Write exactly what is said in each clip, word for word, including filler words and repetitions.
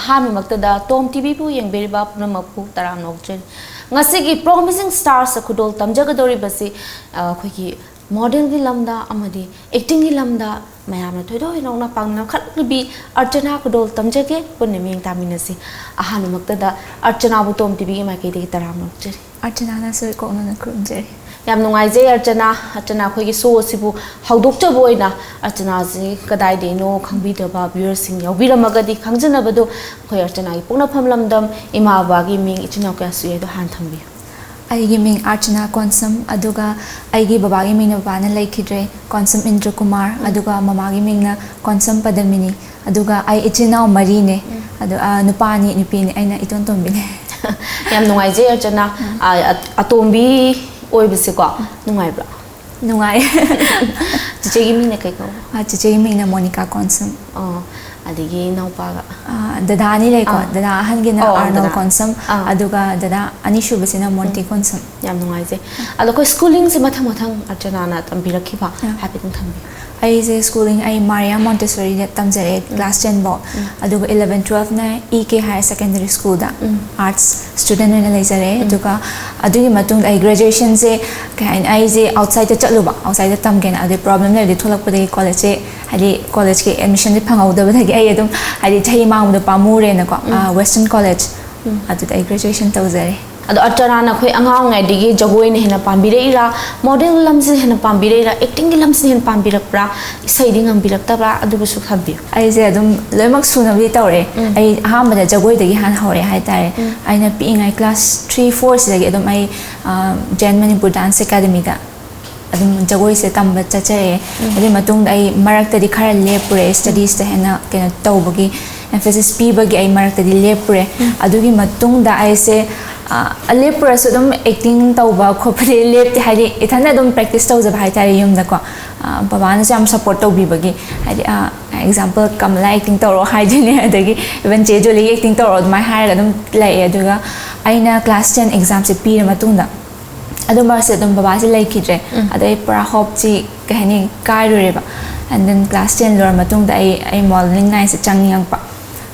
ꯑꯍꯥꯟꯕꯃꯛꯇꯗ ꯇꯣꯝ ꯇꯤꯚꯤꯕꯨ ꯌꯦꯡꯕꯤꯔꯤꯕ ꯄꯨꯝꯅꯃꯛꯄꯨ ꯇꯔꯥꯝꯅ ꯑꯣꯛꯆꯔꯤ꯫ ꯉꯁꯤꯒꯤ Promising Stars ꯈꯨꯗꯣꯜ ꯇꯝꯖꯒꯗꯧꯔꯤꯕꯁꯤ, ꯑ, ꯑꯩꯈꯣꯏꯒꯤ modelꯒꯤ ꯂꯝꯗ ꯑꯃꯗꯤ actingꯒꯤ ꯂꯝꯗ ꯃꯌꯥꯝꯅ ꯊꯣꯏꯗꯣꯛ ꯍꯦꯟꯗꯣꯛꯅ ꯄꯥꯝꯅꯈꯠꯂꯤꯕꯤ ꯑꯔꯆꯅꯥ ꯈꯨꯗꯣꯜ ꯇꯝꯖꯒꯦ꯫ ꯄꯨꯟꯅ ꯃꯤꯠꯌꯦꯡ ꯇꯥꯃꯤꯟꯅꯁꯤ꯫ ꯑꯍꯥꯟꯕꯃꯛꯇꯗ ꯑꯔꯆꯅꯥꯕꯨ ꯇꯣꯝ ꯇꯤꯚꯤꯒꯤ ꯃꯥꯏꯀꯩꯗꯒꯤ ꯇꯔꯥꯝꯅ ꯑꯣꯛꯆꯔꯤ꯫ ꯑꯔꯆꯅꯥꯅꯁꯨ ꯏꯀꯣꯛꯅꯅ ꯈꯨꯔꯨꯝꯖꯔꯤ꯫ ꯌꯥꯝ ꯅꯨꯡꯉꯥꯏꯖꯩ ꯑꯔꯆꯅꯥ꯫ ꯑꯔꯆꯅꯥ, ꯑꯩꯈꯣꯏꯒꯤ show ꯑꯁꯤꯕꯨ ꯍꯧꯗꯣꯛꯆꯕ ꯑꯣꯏꯅ ꯑꯔꯆꯅꯥꯁꯤ ꯀꯗꯥꯏꯗꯩꯅꯣ ꯈꯪꯕꯤꯗꯕ viewerꯁꯤꯡ ꯌꯥꯎꯕꯤꯔꯝꯃꯒꯗꯤ ꯈꯪꯖꯅꯕꯗꯣ, ꯑꯩꯈꯣꯏ ꯑꯔꯆꯅꯥꯒꯤ ꯄꯣꯛꯅꯐꯝ ꯂꯝꯗꯝ, ꯏꯃꯥ ꯕꯕꯥꯒꯤ ꯃꯤꯡ, ꯏꯆꯤꯟ ꯏꯅꯥꯎ ꯀꯌꯥ ꯁꯨꯏ ꯍꯥꯏꯗꯣ ꯍꯥꯟꯅ ꯊꯝꯕꯤꯌꯨ꯫ ꯑꯩꯒꯤ ꯃꯤꯡ ꯑꯔꯆꯅꯥ ꯀꯣꯟꯁꯝ, ꯑꯗꯨꯒ ꯑꯩꯒꯤ ꯕꯕꯥꯒꯤ ꯃꯤꯡꯅ, ꯕꯕꯥꯅ ꯂꯩꯈꯤꯗ꯭ꯔꯦ, ꯀꯣꯟꯁꯝ ꯏꯟꯗ꯭ꯔꯀꯨꯃꯥꯔ, ꯎꯝ꯫ ꯑꯗꯨꯒ ꯃꯃꯥꯒꯤ ꯃꯤꯡꯅ ꯀꯣꯟꯁꯝ ꯄꯗꯃꯤꯅꯤ꯫ ꯑꯗꯨꯒ ꯑꯩ ꯏꯆꯤꯟ ꯏꯅꯥꯎ ꯃꯔꯤꯅꯦ꯫ ꯎꯝ꯫ ꯑꯗꯣ, ꯑ, ꯅꯨꯄꯥ ꯑꯅꯤ, ꯅꯨꯄꯤ ꯑꯅꯤ, ꯑꯩꯅ ꯏꯇꯣꯟ ꯇꯣꯝꯕꯤꯅꯦ꯫ ꯌꯥꯝ ꯅꯨꯡꯉꯥꯏꯖꯩ ꯑꯔꯆꯅꯥ꯫ ꯎꯝ꯫ ꯑ, ꯑ-, ꯑꯇꯣꯝꯕꯤ ꯑꯣꯏꯕꯁꯦꯀꯣ, ꯎꯝ꯫ ꯅꯨꯡꯉꯥꯏꯕ꯭ꯔꯥ? ꯅꯨꯡꯉꯥꯏ꯫ ꯆꯤꯆꯦꯒꯤ ꯃꯤꯡꯅ ꯀꯩ ꯀꯧꯕ? ꯑ, ꯆꯤꯆꯦꯒꯤ ꯃꯤꯡꯅ ꯃꯣꯅꯤꯀꯥ ꯀꯣꯟꯁꯝ꯫ ꯑꯣ, ꯑꯗꯒꯤ ꯏꯅꯥꯎꯄꯥꯒ? ꯑ, ꯗꯗꯥ ꯑꯅꯤ ꯂꯩꯀꯣ꯫ ꯑꯥ꯫ ꯗꯗꯥ ꯑꯍꯟꯒꯤꯅ ꯑꯣ, ꯑꯥꯔꯅꯣꯜ ꯗꯗꯥ꯫ ꯀꯣꯟꯁꯝ, ꯑꯥ꯫ ꯑꯗꯨꯒ ꯗꯗꯥ ꯑꯅꯤꯁꯨꯕꯁꯤꯅ ꯃꯣꯟꯇꯤ ꯎꯝ꯫ ꯀꯣꯟꯁꯝ꯫ ꯌꯥꯝ ꯅꯨꯡꯉꯥꯏꯖꯩ꯫ ꯑꯗꯣ ꯑꯩꯈꯣꯏ schoolingꯁꯦ ꯃꯊꯪ ꯃꯊꯪ ꯑꯔꯆꯅꯥꯅ ꯇꯝꯕꯤꯔꯛꯈꯤꯕ ꯑꯥ꯫ ꯍꯥꯏꯐꯦꯠꯇꯪ ꯊꯝꯕꯤꯌꯨ꯫ ꯑꯩꯁꯦ schooling ꯑꯩ ꯃꯥꯔꯤꯌꯥ ꯃꯣꯟꯇꯦꯁꯣꯔꯤꯗ ꯇꯝꯖꯔꯛꯑꯦ, ꯎꯝ꯫ Class ten ꯐꯥꯎ꯫ ꯎꯝ꯫ ꯑꯗꯨꯒ eleven twelveꯅ E K Higher Secondary Schoolꯗ ꯎꯝ꯫ Arts student ꯑꯣꯏꯅ ꯂꯩꯖꯔꯦ꯫ ꯎꯝ꯫ ꯑꯗꯨꯒ ꯑꯗꯨꯒꯤ ꯃꯇꯨꯡꯗ ꯑꯩ graduationꯁꯦ, ꯀꯩ ꯍꯥꯏꯅꯤ, ꯑꯩꯁꯦ outsideꯇ ꯆꯠꯂꯨꯕ, outsideꯇ ꯇꯝꯒꯦꯅ꯫ ꯑꯗꯨ problem ꯂꯩꯕꯗꯤ ꯊꯣꯛꯂꯛꯄꯗꯒꯤ collegeꯁꯦ, ꯍꯥꯏꯗꯤ collegeꯀꯤ admissionꯁꯦ ꯐꯪꯍꯧꯗꯕꯗꯒꯤ ꯑꯩ ꯑꯗꯨꯝ, ꯍꯥꯏꯗꯤ, ꯆꯍꯤ ꯃꯥꯡꯕꯗꯣ ꯄꯥꯝꯃꯨꯔꯦꯅꯀꯣ, ꯎꯝ꯫ ꯑ, Western College ꯎꯝ꯫ ꯑꯗꯨꯗ ꯑꯩ graduation ꯇꯧꯖꯔꯦ꯫ ꯑꯗꯣ ꯑꯔꯆꯅꯥꯅ ꯑꯩꯈꯣꯏ ꯑꯉꯥꯡ ꯑꯣꯏꯔꯤꯉꯩꯗꯒꯤ ꯖꯒꯣꯏꯅ ꯍꯦꯟꯅ ꯄꯥꯝꯕꯤꯔꯛꯏꯔꯥ, model ꯂꯝꯁꯤꯅ ꯍꯦꯟꯅ ꯄꯥꯝꯕꯤꯔꯛꯏꯔꯥ, actingꯒꯤ ꯂꯝꯁꯤꯅ ꯍꯦꯟꯅ ꯄꯥꯝꯕꯤꯔꯛꯄ꯭ꯔꯥ, ꯏꯁꯩꯗꯤ ꯉꯪꯕꯤꯔꯛꯇꯕ꯭ꯔꯥ, ꯑꯗꯨꯒꯁꯨ ꯊꯝꯕꯤꯌꯨ꯫ ꯑꯩꯁꯦ ꯑꯗꯨꯝ ꯂꯣꯏꯅꯃꯛ ꯁꯨꯅꯕꯗꯤ ꯇꯧꯔꯛꯑꯦ꯫ ꯎꯝ꯫ ꯑꯩ ꯑꯍꯥꯟꯕꯗ ꯖꯒꯣꯏꯗꯒꯤ ꯍꯥꯟꯅ ꯍꯧꯔꯛꯑꯦ ꯍꯥꯏꯇꯥꯔꯦ꯫ ꯎꯝ꯫ ꯑꯩꯅ ꯄꯤꯛꯏꯉꯩ class three, fourꯁꯤꯗꯒꯤ ꯑꯗꯨꯝ ꯑꯩ, ꯑ, Zen Manipur Dance Academyꯗ ꯑꯗꯨꯝ ꯖꯒꯣꯏꯁꯦ ꯇꯝꯕ ꯆꯠꯆꯔꯛꯑꯦ꯫ ꯎꯝ꯫ ꯑꯗꯨꯒꯤ ꯃꯇꯨꯡꯗ ꯑꯩ ꯃꯔꯛꯇꯗꯤ ꯈꯔ ꯂꯦꯞꯄꯨꯔꯦ, ꯎꯝ꯫ Studiesꯇ ꯍꯦꯟꯅ ꯀꯩꯅꯣ ꯇꯧꯕꯒꯤ, emphasis ꯄꯤꯕꯒꯤ ꯑꯩ ꯃꯔꯛꯇꯗꯤ ꯂꯦꯞꯄꯨꯔꯦ꯫ ꯎꯝ꯫ ꯑꯗꯨꯒꯤ ꯃꯇꯨꯡꯗ ꯑꯩꯁꯦ, ꯑ, ꯂꯦꯞꯄꯨꯔꯁꯨ ꯑꯗꯨꯝ acting ꯇꯧꯕ ꯈꯣꯠꯄꯗꯤ ꯂꯦꯞꯇꯦ, ꯍꯥꯏꯗꯤ ꯏꯊꯟꯗ ꯑꯗꯨꯝ practice ꯇꯧꯖꯕ ꯍꯥꯏꯇꯥꯔꯦ ꯌꯨꯝꯗꯀꯣ꯫ ꯑ, ꯕꯕꯥꯅꯁꯨ ꯌꯥꯝ support ꯇꯧꯕꯤꯕꯒꯤ, ꯍꯥꯏꯗꯤ, ꯑ, example ꯀꯃꯂꯥ acting ꯇꯧꯔꯣ ꯍꯥꯏꯗꯣꯏꯅꯦ, ꯑꯗꯒꯤ even ꯆꯦ ꯖꯨꯂꯤꯒꯤ acting ꯇꯧꯔꯣ ꯑꯗꯨꯃꯥꯏꯅ ꯍꯥꯏꯔꯒ ꯑꯗꯨꯝ ꯂꯩꯑꯦ꯫ ꯑꯗꯨꯒ ꯑꯩꯅ class ten examꯁꯦ ꯄꯤꯔ ꯃꯇꯨꯡꯗ, ꯑꯗꯨ ꯃꯔꯛꯁꯦ ꯑꯗꯨꯝ ꯕꯕꯥꯁꯦ ꯂꯩꯈꯤꯗ꯭ꯔꯦ꯫ ꯎꯝ꯫ ꯑꯗꯩ ꯄꯨꯔꯥ hopeꯁꯤ, ꯀꯩ ꯍꯥꯏꯅꯤ, ꯀꯥꯏꯔꯨꯔꯦꯕ꯫ And then class ten ꯂꯣꯏꯔ ꯃꯇꯨꯡꯗ ꯑꯩ, ꯑꯩ modelling lineꯁꯦ ꯆꯪꯅꯤꯡꯉꯛꯄ꯫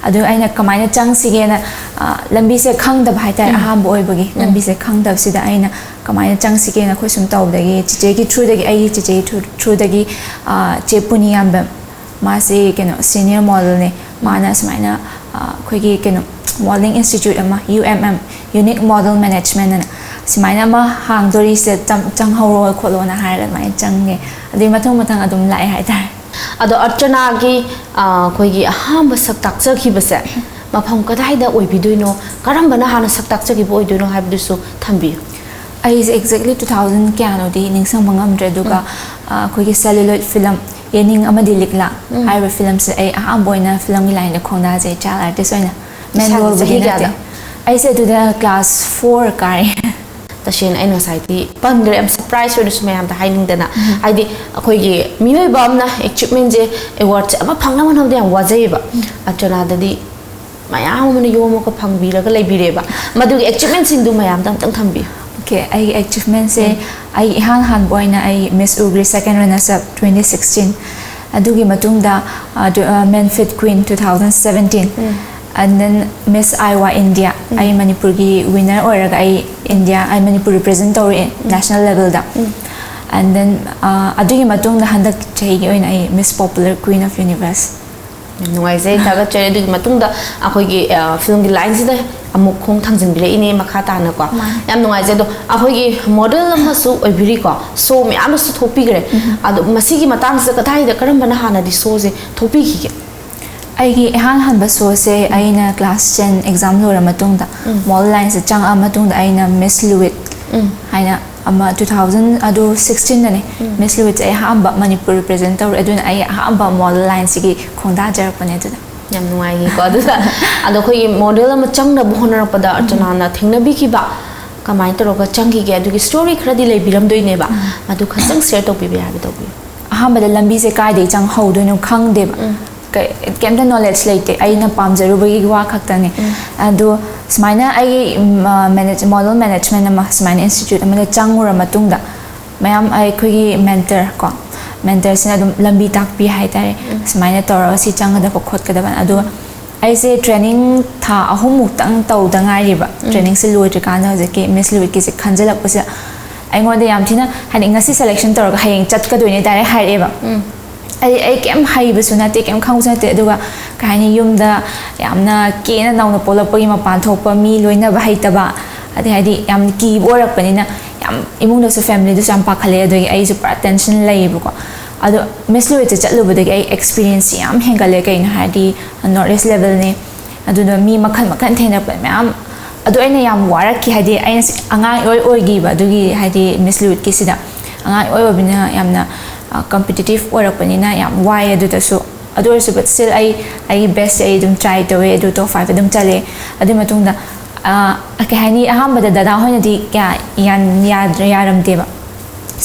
ꯑꯗꯨ ꯑꯩꯅ ꯀꯃꯥꯏꯅ ꯆꯪꯁꯤꯒꯦꯅ, ꯑ, ꯂꯝꯕꯤꯁꯦ ꯈꯪꯗꯕ ꯍꯥꯏꯇꯥꯔꯦ꯫ ꯎꯝ꯫ ꯑꯍꯥꯟꯕ ꯑꯣꯏꯕꯒꯤ ꯎꯝ꯫ ꯂꯝꯕꯤꯁꯦ ꯈꯪꯗꯕꯁꯤꯗ ꯑꯩꯅ ꯀꯃꯥꯏꯅ ꯆꯪꯁꯤꯒꯦꯅ ꯑꯩꯈꯣꯏ ꯁꯨꯝ ꯇꯧꯕꯗꯒꯤ, ꯆꯤꯆꯦꯒꯤ through ꯗꯒꯤ, ꯑꯩꯒꯤ ꯆꯤꯆꯦꯒꯤ through, through ꯗꯒꯤ, ꯑ, ꯆꯦ ꯄꯨꯅꯤꯌꯥꯝꯕꯦꯝ, ꯃꯥꯁꯤ ꯀꯩꯅꯣ senior model ꯅꯦ꯫ ꯃꯥꯅ ꯁꯨꯃꯥꯏꯅ, ꯑ, ꯑꯩꯈꯣꯏꯒꯤ ꯀꯩꯅꯣ modeling institute ꯑꯃ, U M M, Unique Model Management ꯑꯅ, ꯁꯨꯃꯥꯏꯅ ꯑꯃ ꯍꯥꯡꯗꯣꯔꯤꯁꯦ, ꯆꯪ-, ꯆꯪꯍꯧꯔꯣ ꯈꯣꯠꯂꯣꯅ ꯍꯥꯏꯔꯒ ꯑꯗꯨꯃꯥꯏꯅ ꯆꯪꯉꯦ꯫ ꯑꯗꯨꯗꯩ ꯃꯊꯪ ꯃꯊꯪ ꯑꯗꯨꯝ ꯂꯥꯛꯑꯦ ꯍꯥꯏꯇꯥꯔꯦ꯫ ꯑꯗꯣ ꯑꯔꯆꯅꯥꯒꯤ, ꯑ, ꯑꯩꯈꯣꯏꯒꯤ ꯑꯍꯥꯟꯕ ꯁꯛ ꯇꯥꯛꯆꯈꯤꯕꯁꯦ ꯃꯐꯝ ꯀꯗꯥꯏꯗ ꯑꯣꯏꯕꯤꯗꯣꯏꯅꯣ, ꯀꯔꯝꯕꯅ ꯍꯥꯟꯅ ꯁꯛ ꯇꯥꯛꯆꯈꯤꯕ ꯑꯣꯏꯗꯣꯏꯅꯣ ꯍꯥꯏꯕꯗꯨꯁꯨ ꯊꯝꯕꯤꯌꯨ꯫ ꯑꯩꯁꯦ exactly two thousand ꯀꯌꯥꯅꯣꯗꯤ ꯅꯤꯡꯁꯤꯡꯕ ꯉꯝꯗ꯭ꯔꯦ, ꯑꯗꯨꯒ, ꯎꯝ꯫ ꯑ, ꯑꯩꯈꯣꯏꯒꯤ celluloid film ꯌꯦꯅꯤꯡ ꯑꯃꯗꯤ ꯂꯤꯛꯂꯥ ꯎꯝ꯫ ꯍꯥꯏꯔꯤꯕ film ꯁꯦ ꯑꯩ ꯑꯍꯥꯟꯕ ꯑꯣꯏꯅ film ꯒꯤ line ꯗ ꯈꯣꯡꯗꯥꯖꯩ, child artist ꯑꯣꯏꯅ꯫ Main ꯏꯁꯥꯁꯦ role ꯕꯨꯗꯤ ꯆꯍꯤ ꯅꯠꯇꯦ꯫ ꯀꯌꯥꯗ? ꯑꯩꯁꯦ ꯑꯗꯨꯗ class four ꯀꯥꯔꯦ꯫ ꯇꯁꯦꯡꯅ ꯑꯩꯅ ꯉꯁꯥꯏꯗꯤ ꯄꯟꯈ꯭ꯔꯦ, ꯌꯥꯝ surprise ꯑꯣꯏꯔꯁꯨ ꯃꯌꯥꯝꯗ ꯍꯥꯏꯅꯤꯡꯗꯅ꯫ ꯎꯝ꯫ ꯍꯥꯏꯗꯤ ꯑꯩꯈꯣꯏꯒꯤ ꯃꯤꯑꯣꯏꯕ ꯑꯃꯅ achievement ꯁꯦ, award ꯁꯦ ꯑꯃ ꯐꯪꯅꯕ ꯍꯣꯠꯅꯕꯗ ꯌꯥꯝ ꯋꯥꯖꯩꯌꯦꯕ꯫ ꯎꯝ꯫ ꯑꯔꯆꯅꯥꯗꯗꯤ ꯃꯌꯥꯝ ꯑꯃꯅ ꯌꯣꯝꯃꯒ ꯐꯪꯕꯤꯔꯒ ꯂꯩꯕꯤꯔꯦꯕ꯫ ꯃꯗꯨꯒꯤ achievement ꯁꯤꯡꯗꯨ ꯃꯌꯥꯝꯗ ꯑꯝꯇꯪ ꯊꯝꯕꯤꯌꯨ꯫ Okay, ꯑꯩꯒꯤ achievement ꯁꯦ, ꯎꯝ꯫ ꯑꯩ ꯏꯍꯥꯟ ꯍꯥꯟꯕ ꯑꯣꯏꯅ ꯑꯩ Miss ꯎꯒ꯭ꯔꯤ second runner up twenty sixteen, ꯑꯗꯨꯒꯤ ꯃꯇꯨꯡꯗ, ꯑ, ꯗꯨ-, ꯑ, Menfit Queen two thousand seventeen, um. And then Miss Iowa India, ꯎꯝ꯫ ꯑꯩ ꯃꯅꯤꯄꯨꯔꯒꯤ winner ꯑꯣꯏꯔꯒ ꯑꯩ India, ꯑꯩ ꯃꯅꯤꯄꯨꯔ represent ꯇꯧꯔꯛꯑꯦ ꯎꯝ꯫ National level the. Um. And then, ꯑ, ꯑꯗꯨꯒꯤ ꯃꯇꯨꯡꯗ ꯍꯟꯗꯛ ꯆꯍꯤꯒꯤ ꯑꯣꯏꯅ ꯑꯩ Miss Popular Queen of Universe꯫ ꯌꯥꯝ ꯅꯨꯡꯉꯥꯏꯖꯩ, ꯊꯥꯒꯠꯆꯔꯤ꯫ ꯑꯗꯨꯒꯤ ꯃꯇꯨꯡꯗ ꯑꯩꯈꯣꯏꯒꯤ, ꯑ, film ꯒꯤ line ꯁꯤꯗ ꯑꯃꯨꯛ ꯈꯣꯡ ꯊꯥꯡꯖꯤꯟꯕꯤꯔꯛꯏꯅꯦ ꯃꯈꯥ ꯇꯥꯅꯀꯣ꯫ ꯃꯥꯅꯤ꯫ ꯌꯥꯝ ꯅꯨꯡꯉꯥꯏꯖꯩ꯫ ꯑꯗꯣ ꯑꯩꯈꯣꯏꯒꯤ model ꯑꯃꯁꯨ ꯑꯣꯏꯕꯤꯔꯤꯀꯣ, show ꯃꯌꯥꯝꯗꯁꯨ ꯊꯣꯛꯄꯤꯈ꯭ꯔꯦ꯫ ꯎꯝ꯫ ꯑꯗꯣ ꯃꯁꯤꯒꯤ ꯃꯇꯥꯡꯁꯤꯗ ꯀꯗꯥꯏꯗ, ꯀꯔꯝꯕꯅ ꯍꯥꯟꯅꯗꯤ show ꯁꯦ ꯊꯣꯛꯄꯤꯈꯤꯒꯦ? ꯑꯩꯒꯤ ꯏꯍꯥꯟ ꯍꯥꯟꯕ show ꯁꯦ ꯎꯝ꯫ ꯑꯩꯅ class ten exam ꯂꯣꯏꯔ ꯃꯇꯨꯡꯗ, ꯎꯝ꯫ model line ꯁꯦ ꯆꯪꯉꯛꯑ ꯃꯇꯨꯡꯗ ꯑꯩꯅ Miss Luit ꯎꯝ꯫ ꯍꯥꯏꯅ ꯑꯃ two thousand ꯑꯗꯨ sixteen ꯗꯅꯦ꯫ ꯎꯝ꯫ Miss Luit ꯁꯦ ꯑꯩ ꯑꯍꯥꯟꯕ ꯃꯅꯤꯄꯨꯔ represent ꯇꯧꯔꯦ, ꯑꯗꯨꯅ ꯑꯩ ꯑꯍꯥꯟꯕ model line ꯁꯤꯒꯤ ꯈꯣꯡꯗꯥꯖꯔꯛꯄꯅꯦ ꯑꯗꯨꯗ꯫ ꯌꯥꯝ ꯅꯨꯡꯉꯥꯏꯈꯤꯀꯣ꯫ ꯑꯗꯨꯗ ꯑꯗꯣ ꯑꯩꯈꯣꯏꯒꯤ model ꯑꯃ ꯆꯪꯅꯕ ꯍꯣꯠꯅꯔꯛꯄꯗ ꯎꯝ꯫ ꯑꯔꯆꯅꯥꯅ ꯊꯦꯡꯅꯕꯤꯈꯤꯕ, ꯀꯃꯥꯏꯅ ꯇꯧꯔꯒ ꯆꯪꯈꯤꯒꯦ? ꯑꯗꯨꯒꯤ story ꯈꯔꯗꯤ ꯂꯩꯕꯤꯔꯝꯗꯣꯏꯅꯦꯕ꯫ ꯎꯝ꯫ ꯑꯗꯨ ꯈꯇꯪ share ꯇꯧꯕꯤꯕ ꯌꯥꯒꯦ ꯇꯧꯕꯤꯌꯨ꯫ ꯑꯍꯥꯟꯕꯗ ꯂꯝꯕꯤꯁꯦ ꯀꯥꯏꯗꯩ ꯆꯪꯍꯧꯗꯣꯏꯅꯣ ꯈꯪꯗꯦꯕ꯫ ꯎꯝ꯫ ꯀꯩ-, ꯀꯩꯝꯇ knowledge ꯂꯩꯇꯦ, ꯑꯩꯅ ꯄꯥꯝꯖꯔꯨꯕꯒꯤ ꯋꯥ ꯈꯛꯇꯅꯦ꯫ ꯎꯝ꯫ ꯑꯗꯣ ꯁꯨꯃꯥꯏꯅ ꯑꯩꯒꯤ, ꯎꯝ, ꯑ, manage-, model management ꯑꯃ ꯁꯨꯃꯥꯏꯅ institute ꯑꯃꯗ ꯆꯪꯉꯨꯔ ꯃꯇꯨꯡꯗ, ꯃꯌꯥꯝ ꯑꯩꯈꯣꯏꯒꯤ mentor ꯀꯣ, mentor ꯁꯤꯅ ꯑꯗꯨꯝ ꯂꯝꯕꯤ ꯇꯥꯛꯄꯤ ꯍꯥꯏꯇꯥꯔꯦ, ꯎꯝ꯫ ꯁꯨꯃꯥꯏꯅ ꯇꯧꯔꯒ ꯁꯤ ꯆꯪꯒꯗꯕ ꯈꯣꯠꯀꯗꯕ꯫ ꯑꯗꯣ ꯑꯩꯁꯦ ꯇ꯭ꯔꯦꯅꯤꯡ ꯊꯥ ꯑꯍꯨꯝꯃꯨꯛꯇꯪ ꯇꯧꯗ ꯉꯥꯏꯔꯤꯕ꯫ ꯇ꯭ꯔꯦꯅꯤꯡꯁꯦ ꯂꯣꯏꯗ꯭ꯔꯤꯀꯥꯟꯗ ꯍꯧꯖꯤꯛꯀꯤ ꯃꯤꯁ ꯂꯨꯏꯠꯀꯤꯁꯦ ꯈꯟꯖꯤꯜꯂꯛꯄꯁꯤꯗ ꯑꯩꯉꯣꯟꯗ ꯌꯥꯝ ꯊꯤꯅ, ꯍꯥꯏꯗꯤ, ꯉꯁꯤ ꯁꯦꯂꯦꯛꯁꯟ ꯇꯧꯔꯒ ꯍꯌꯦꯡ ꯆꯠꯀꯗꯣꯏꯅꯦ ꯗꯥꯏꯔꯦꯛ ꯍꯥꯏꯔꯛꯑꯦꯕ꯫ ꯑꯩ ꯑꯩ ꯀꯩꯝ ꯍꯩꯕꯁꯨ ꯅꯠꯇꯦ, ꯀꯩꯝ ꯈꯪꯕꯁꯨ ꯅꯠꯇꯦ꯫ ꯑꯗꯨꯒ ꯀꯩ ꯍꯥꯏꯅꯤ, ꯌꯨꯝꯗ ꯌꯥꯝꯅ ꯀꯦꯅ ꯅꯧꯅ ꯄꯣꯛꯂꯛꯄꯒꯤ ꯃꯄꯥꯟ ꯊꯣꯛꯄ, ꯃꯤ ꯂꯣꯏꯅꯕ ꯍꯩꯇꯕ, ꯑꯗꯩ, ꯍꯥꯏꯗꯤ, ꯌꯥꯝ ꯀꯤꯕ ꯑꯣꯏꯔꯛꯄꯅꯤꯅ, ꯌꯥꯝ ꯏꯃꯨꯡꯗꯁꯨ, ꯐꯦꯃꯤꯂꯤꯗꯁꯨ ꯌꯥꯝ ꯄꯥꯈꯠꯂꯛꯑꯦ꯫ ꯑꯗꯨꯒꯤ ꯑꯩꯁꯨ ꯄꯨꯔꯥ ꯇꯦꯟꯁꯟ ꯂꯩꯌꯦꯕꯀꯣ꯫ ꯑꯗꯣ ꯃꯤꯁ ꯂꯨꯏꯠꯁꯦ ꯆꯠꯂꯨꯕꯗꯒꯤ ꯑꯩ ꯑꯦꯛꯁꯄꯤꯔꯤꯌꯦꯟꯁꯁꯤ ꯌꯥꯝ ꯍꯦꯟꯒꯠꯂꯦ꯫ ꯀꯩꯅꯣ ꯍꯥꯏꯔꯗꯤ, ꯅꯣꯔꯠ ꯏꯁ ꯂꯦꯕꯦꯜꯅꯦ꯫ ꯑꯗꯨꯅ ꯃꯤ ꯃꯈꯜ ꯃꯈꯜ ꯊꯦꯡꯅꯔꯛꯄ ꯃꯌꯥꯝ꯫ ꯑꯗꯣ ꯑꯩꯅ ꯌꯥꯝ ꯋꯥꯔꯛꯈꯤ, ꯍꯥꯏꯗꯤ ꯑꯩꯅ ꯁꯤ-, ꯑꯉꯥꯡ ꯏꯑꯣꯏ ꯑꯣꯏꯈꯤꯕ ꯑꯗꯨꯒꯤ, ꯍꯥꯏꯗꯤ ꯃꯤꯁ ꯂꯨꯏꯠꯀꯤꯁꯤꯗ ꯑꯉꯥꯡ ꯏꯑꯣꯏ ꯑꯣꯏꯕꯅꯤꯅ ꯌꯥꯝꯅ ꯀꯝꯄꯤꯇꯤꯇꯤꯞ ꯑꯣꯏꯔꯛꯄꯅꯤꯅ ꯌꯥꯝ ꯋꯥꯏ꯫ ꯑꯗꯨꯗꯁꯨ, ꯑꯗꯨ ꯑꯣꯏꯔꯁꯨ, but still ꯑꯩ ꯑꯩꯒꯤ ꯕꯦꯁꯁꯦ ꯑꯩ ꯑꯗꯨꯝ ꯇ꯭ꯔꯥꯏ ꯇꯧꯋꯦ꯫ ꯑꯗꯨ ꯇꯣꯞ ꯐꯥꯏꯚ ꯑꯗꯨꯝ ꯆꯠꯂꯦ꯫ ꯑꯗꯨꯒꯤ ꯃꯇꯨꯡꯗ, ꯑ, ꯀꯩ ꯍꯥꯏꯅꯤ, ꯑꯍꯥꯟꯕꯗ ꯗꯗꯥ ꯍꯣꯏꯅꯗꯤ ꯀꯌꯥ ꯌꯥꯟ-, ꯌꯥꯗ꯭ꯔ-, ꯌꯥꯔꯝꯗꯦꯕ꯫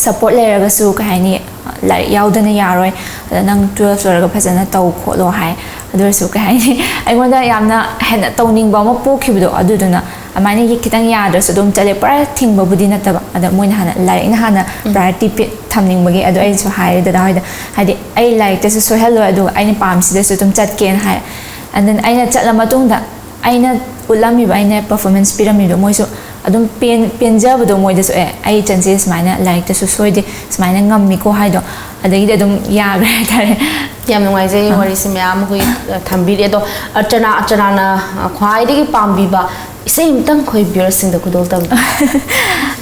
ꯁꯞꯄꯣꯔꯠ ꯂꯩꯔꯒꯁꯨ, ꯀꯩ ꯍꯥꯏꯅꯤ, ꯂꯥꯏꯔꯤꯛ ꯌꯥꯎꯗꯅ ꯌꯥꯔꯣꯏ, ꯑꯗ ꯅꯪ ꯇꯨꯋꯦꯜꯐ ꯂꯣꯏꯔꯒ ꯐꯖꯅ ꯇꯧ ꯈꯣꯠꯂꯣ ꯍꯥꯏ꯫ ꯑꯗꯨ ꯑꯣꯏꯔꯁꯨ, ꯀꯩ ꯍꯥꯏꯅꯤ, ꯑꯩꯉꯣꯟꯗ ꯌꯥꯝꯅ ꯍꯦꯟꯅ ꯇꯧꯅꯤꯡꯕ ꯑꯃ ꯄꯣꯛꯈꯤꯕꯗꯣ, ꯑꯗꯨꯗꯨꯅ ꯑꯗꯨꯃꯥꯏꯅ ꯌꯦ-, ꯈꯤꯇꯪ ꯌꯥꯗ꯭ꯔꯁꯨ ꯑꯗꯨꯝ ꯆꯠꯂꯦ꯫ ꯄꯨꯔꯥ ꯊꯤꯡꯕꯕꯨꯗꯤ ꯅꯠꯇꯕ, ꯑꯗ ꯃꯣꯏꯅ ꯍꯥꯟꯅ ꯂꯥꯏꯔꯤꯛꯅ ꯍꯥꯟꯅ ꯄ꯭ꯔꯥꯏꯌꯣꯔꯤꯇꯤ ꯄꯤ-, ꯊꯝꯅꯤꯡꯕꯒꯤ꯫ ꯑꯗꯣ ꯑꯩꯁꯨ ꯍꯥꯏꯔꯦ ꯗꯗꯥ ꯍꯣꯏꯗ, ꯍꯥꯏꯗꯤ, ꯑꯩ ꯂꯥꯏꯔꯤꯛꯇꯁꯨ ꯁꯣꯏꯍꯜꯂꯣꯏ, ꯑꯗꯨꯒ ꯑꯩꯅ ꯄꯥꯝꯃꯤꯁꯤꯗꯁꯨ ꯑꯗꯨꯝ ꯆꯠꯀꯦꯅ ꯍꯥꯏ꯫ And then ꯑꯩꯅ ꯆꯠꯂ ꯃꯇꯨꯡꯗ ꯑꯩꯅ ꯎꯠꯂꯝꯃꯤꯕ, ꯑꯩꯅ ꯄꯔꯐꯣꯔꯃꯦꯟꯁ ꯄꯤꯔꯝꯃꯤꯕꯗꯣ ꯃꯣꯏꯁꯨ ꯑꯗꯨꯝ ꯄꯦꯟ-, ꯄꯦꯟꯖꯕꯗꯣ ꯃꯣꯏꯗꯁꯨ, "ꯑꯦ, ꯑꯩ ꯏꯆꯟꯁꯦ ꯁꯨꯃꯥꯏꯅ ꯂꯥꯏꯔꯤꯛꯇꯁꯨ ꯁꯣꯏꯗꯦ, ꯁꯨꯃꯥꯏꯅ ꯉꯝꯃꯤꯀꯣ" ꯍꯥꯏꯗꯣ, ꯑꯗꯒꯤꯗꯤ ꯑꯗꯨꯝ ꯌꯥꯈ꯭ꯔꯦ ꯍꯥꯏꯇꯥꯔꯦ꯫ ꯌꯥꯝ ꯅꯨꯡꯉꯥꯏꯖꯩ, ꯑꯥ꯫ ꯋꯥꯔꯤꯁꯦ ꯃꯌꯥꯝ ꯑꯩꯈꯣꯏ, ꯑ, ꯊꯝꯕꯤꯔꯤ꯫ ꯑꯗꯣ ꯑꯔꯆꯅꯥ, ꯑꯔꯆꯅꯥꯅ, ꯑ, ꯈ꯭ꯋꯥꯏꯗꯒꯤ ꯄꯥꯝꯕꯤꯕ ꯏꯁꯩ ꯑꯃꯇꯪ ꯑꯩꯈꯣꯏ ꯚ꯭ꯌꯨꯋꯔꯁꯤꯡꯗ ꯈꯨꯗꯣꯜ ꯇꯝꯕꯤꯌꯨ꯫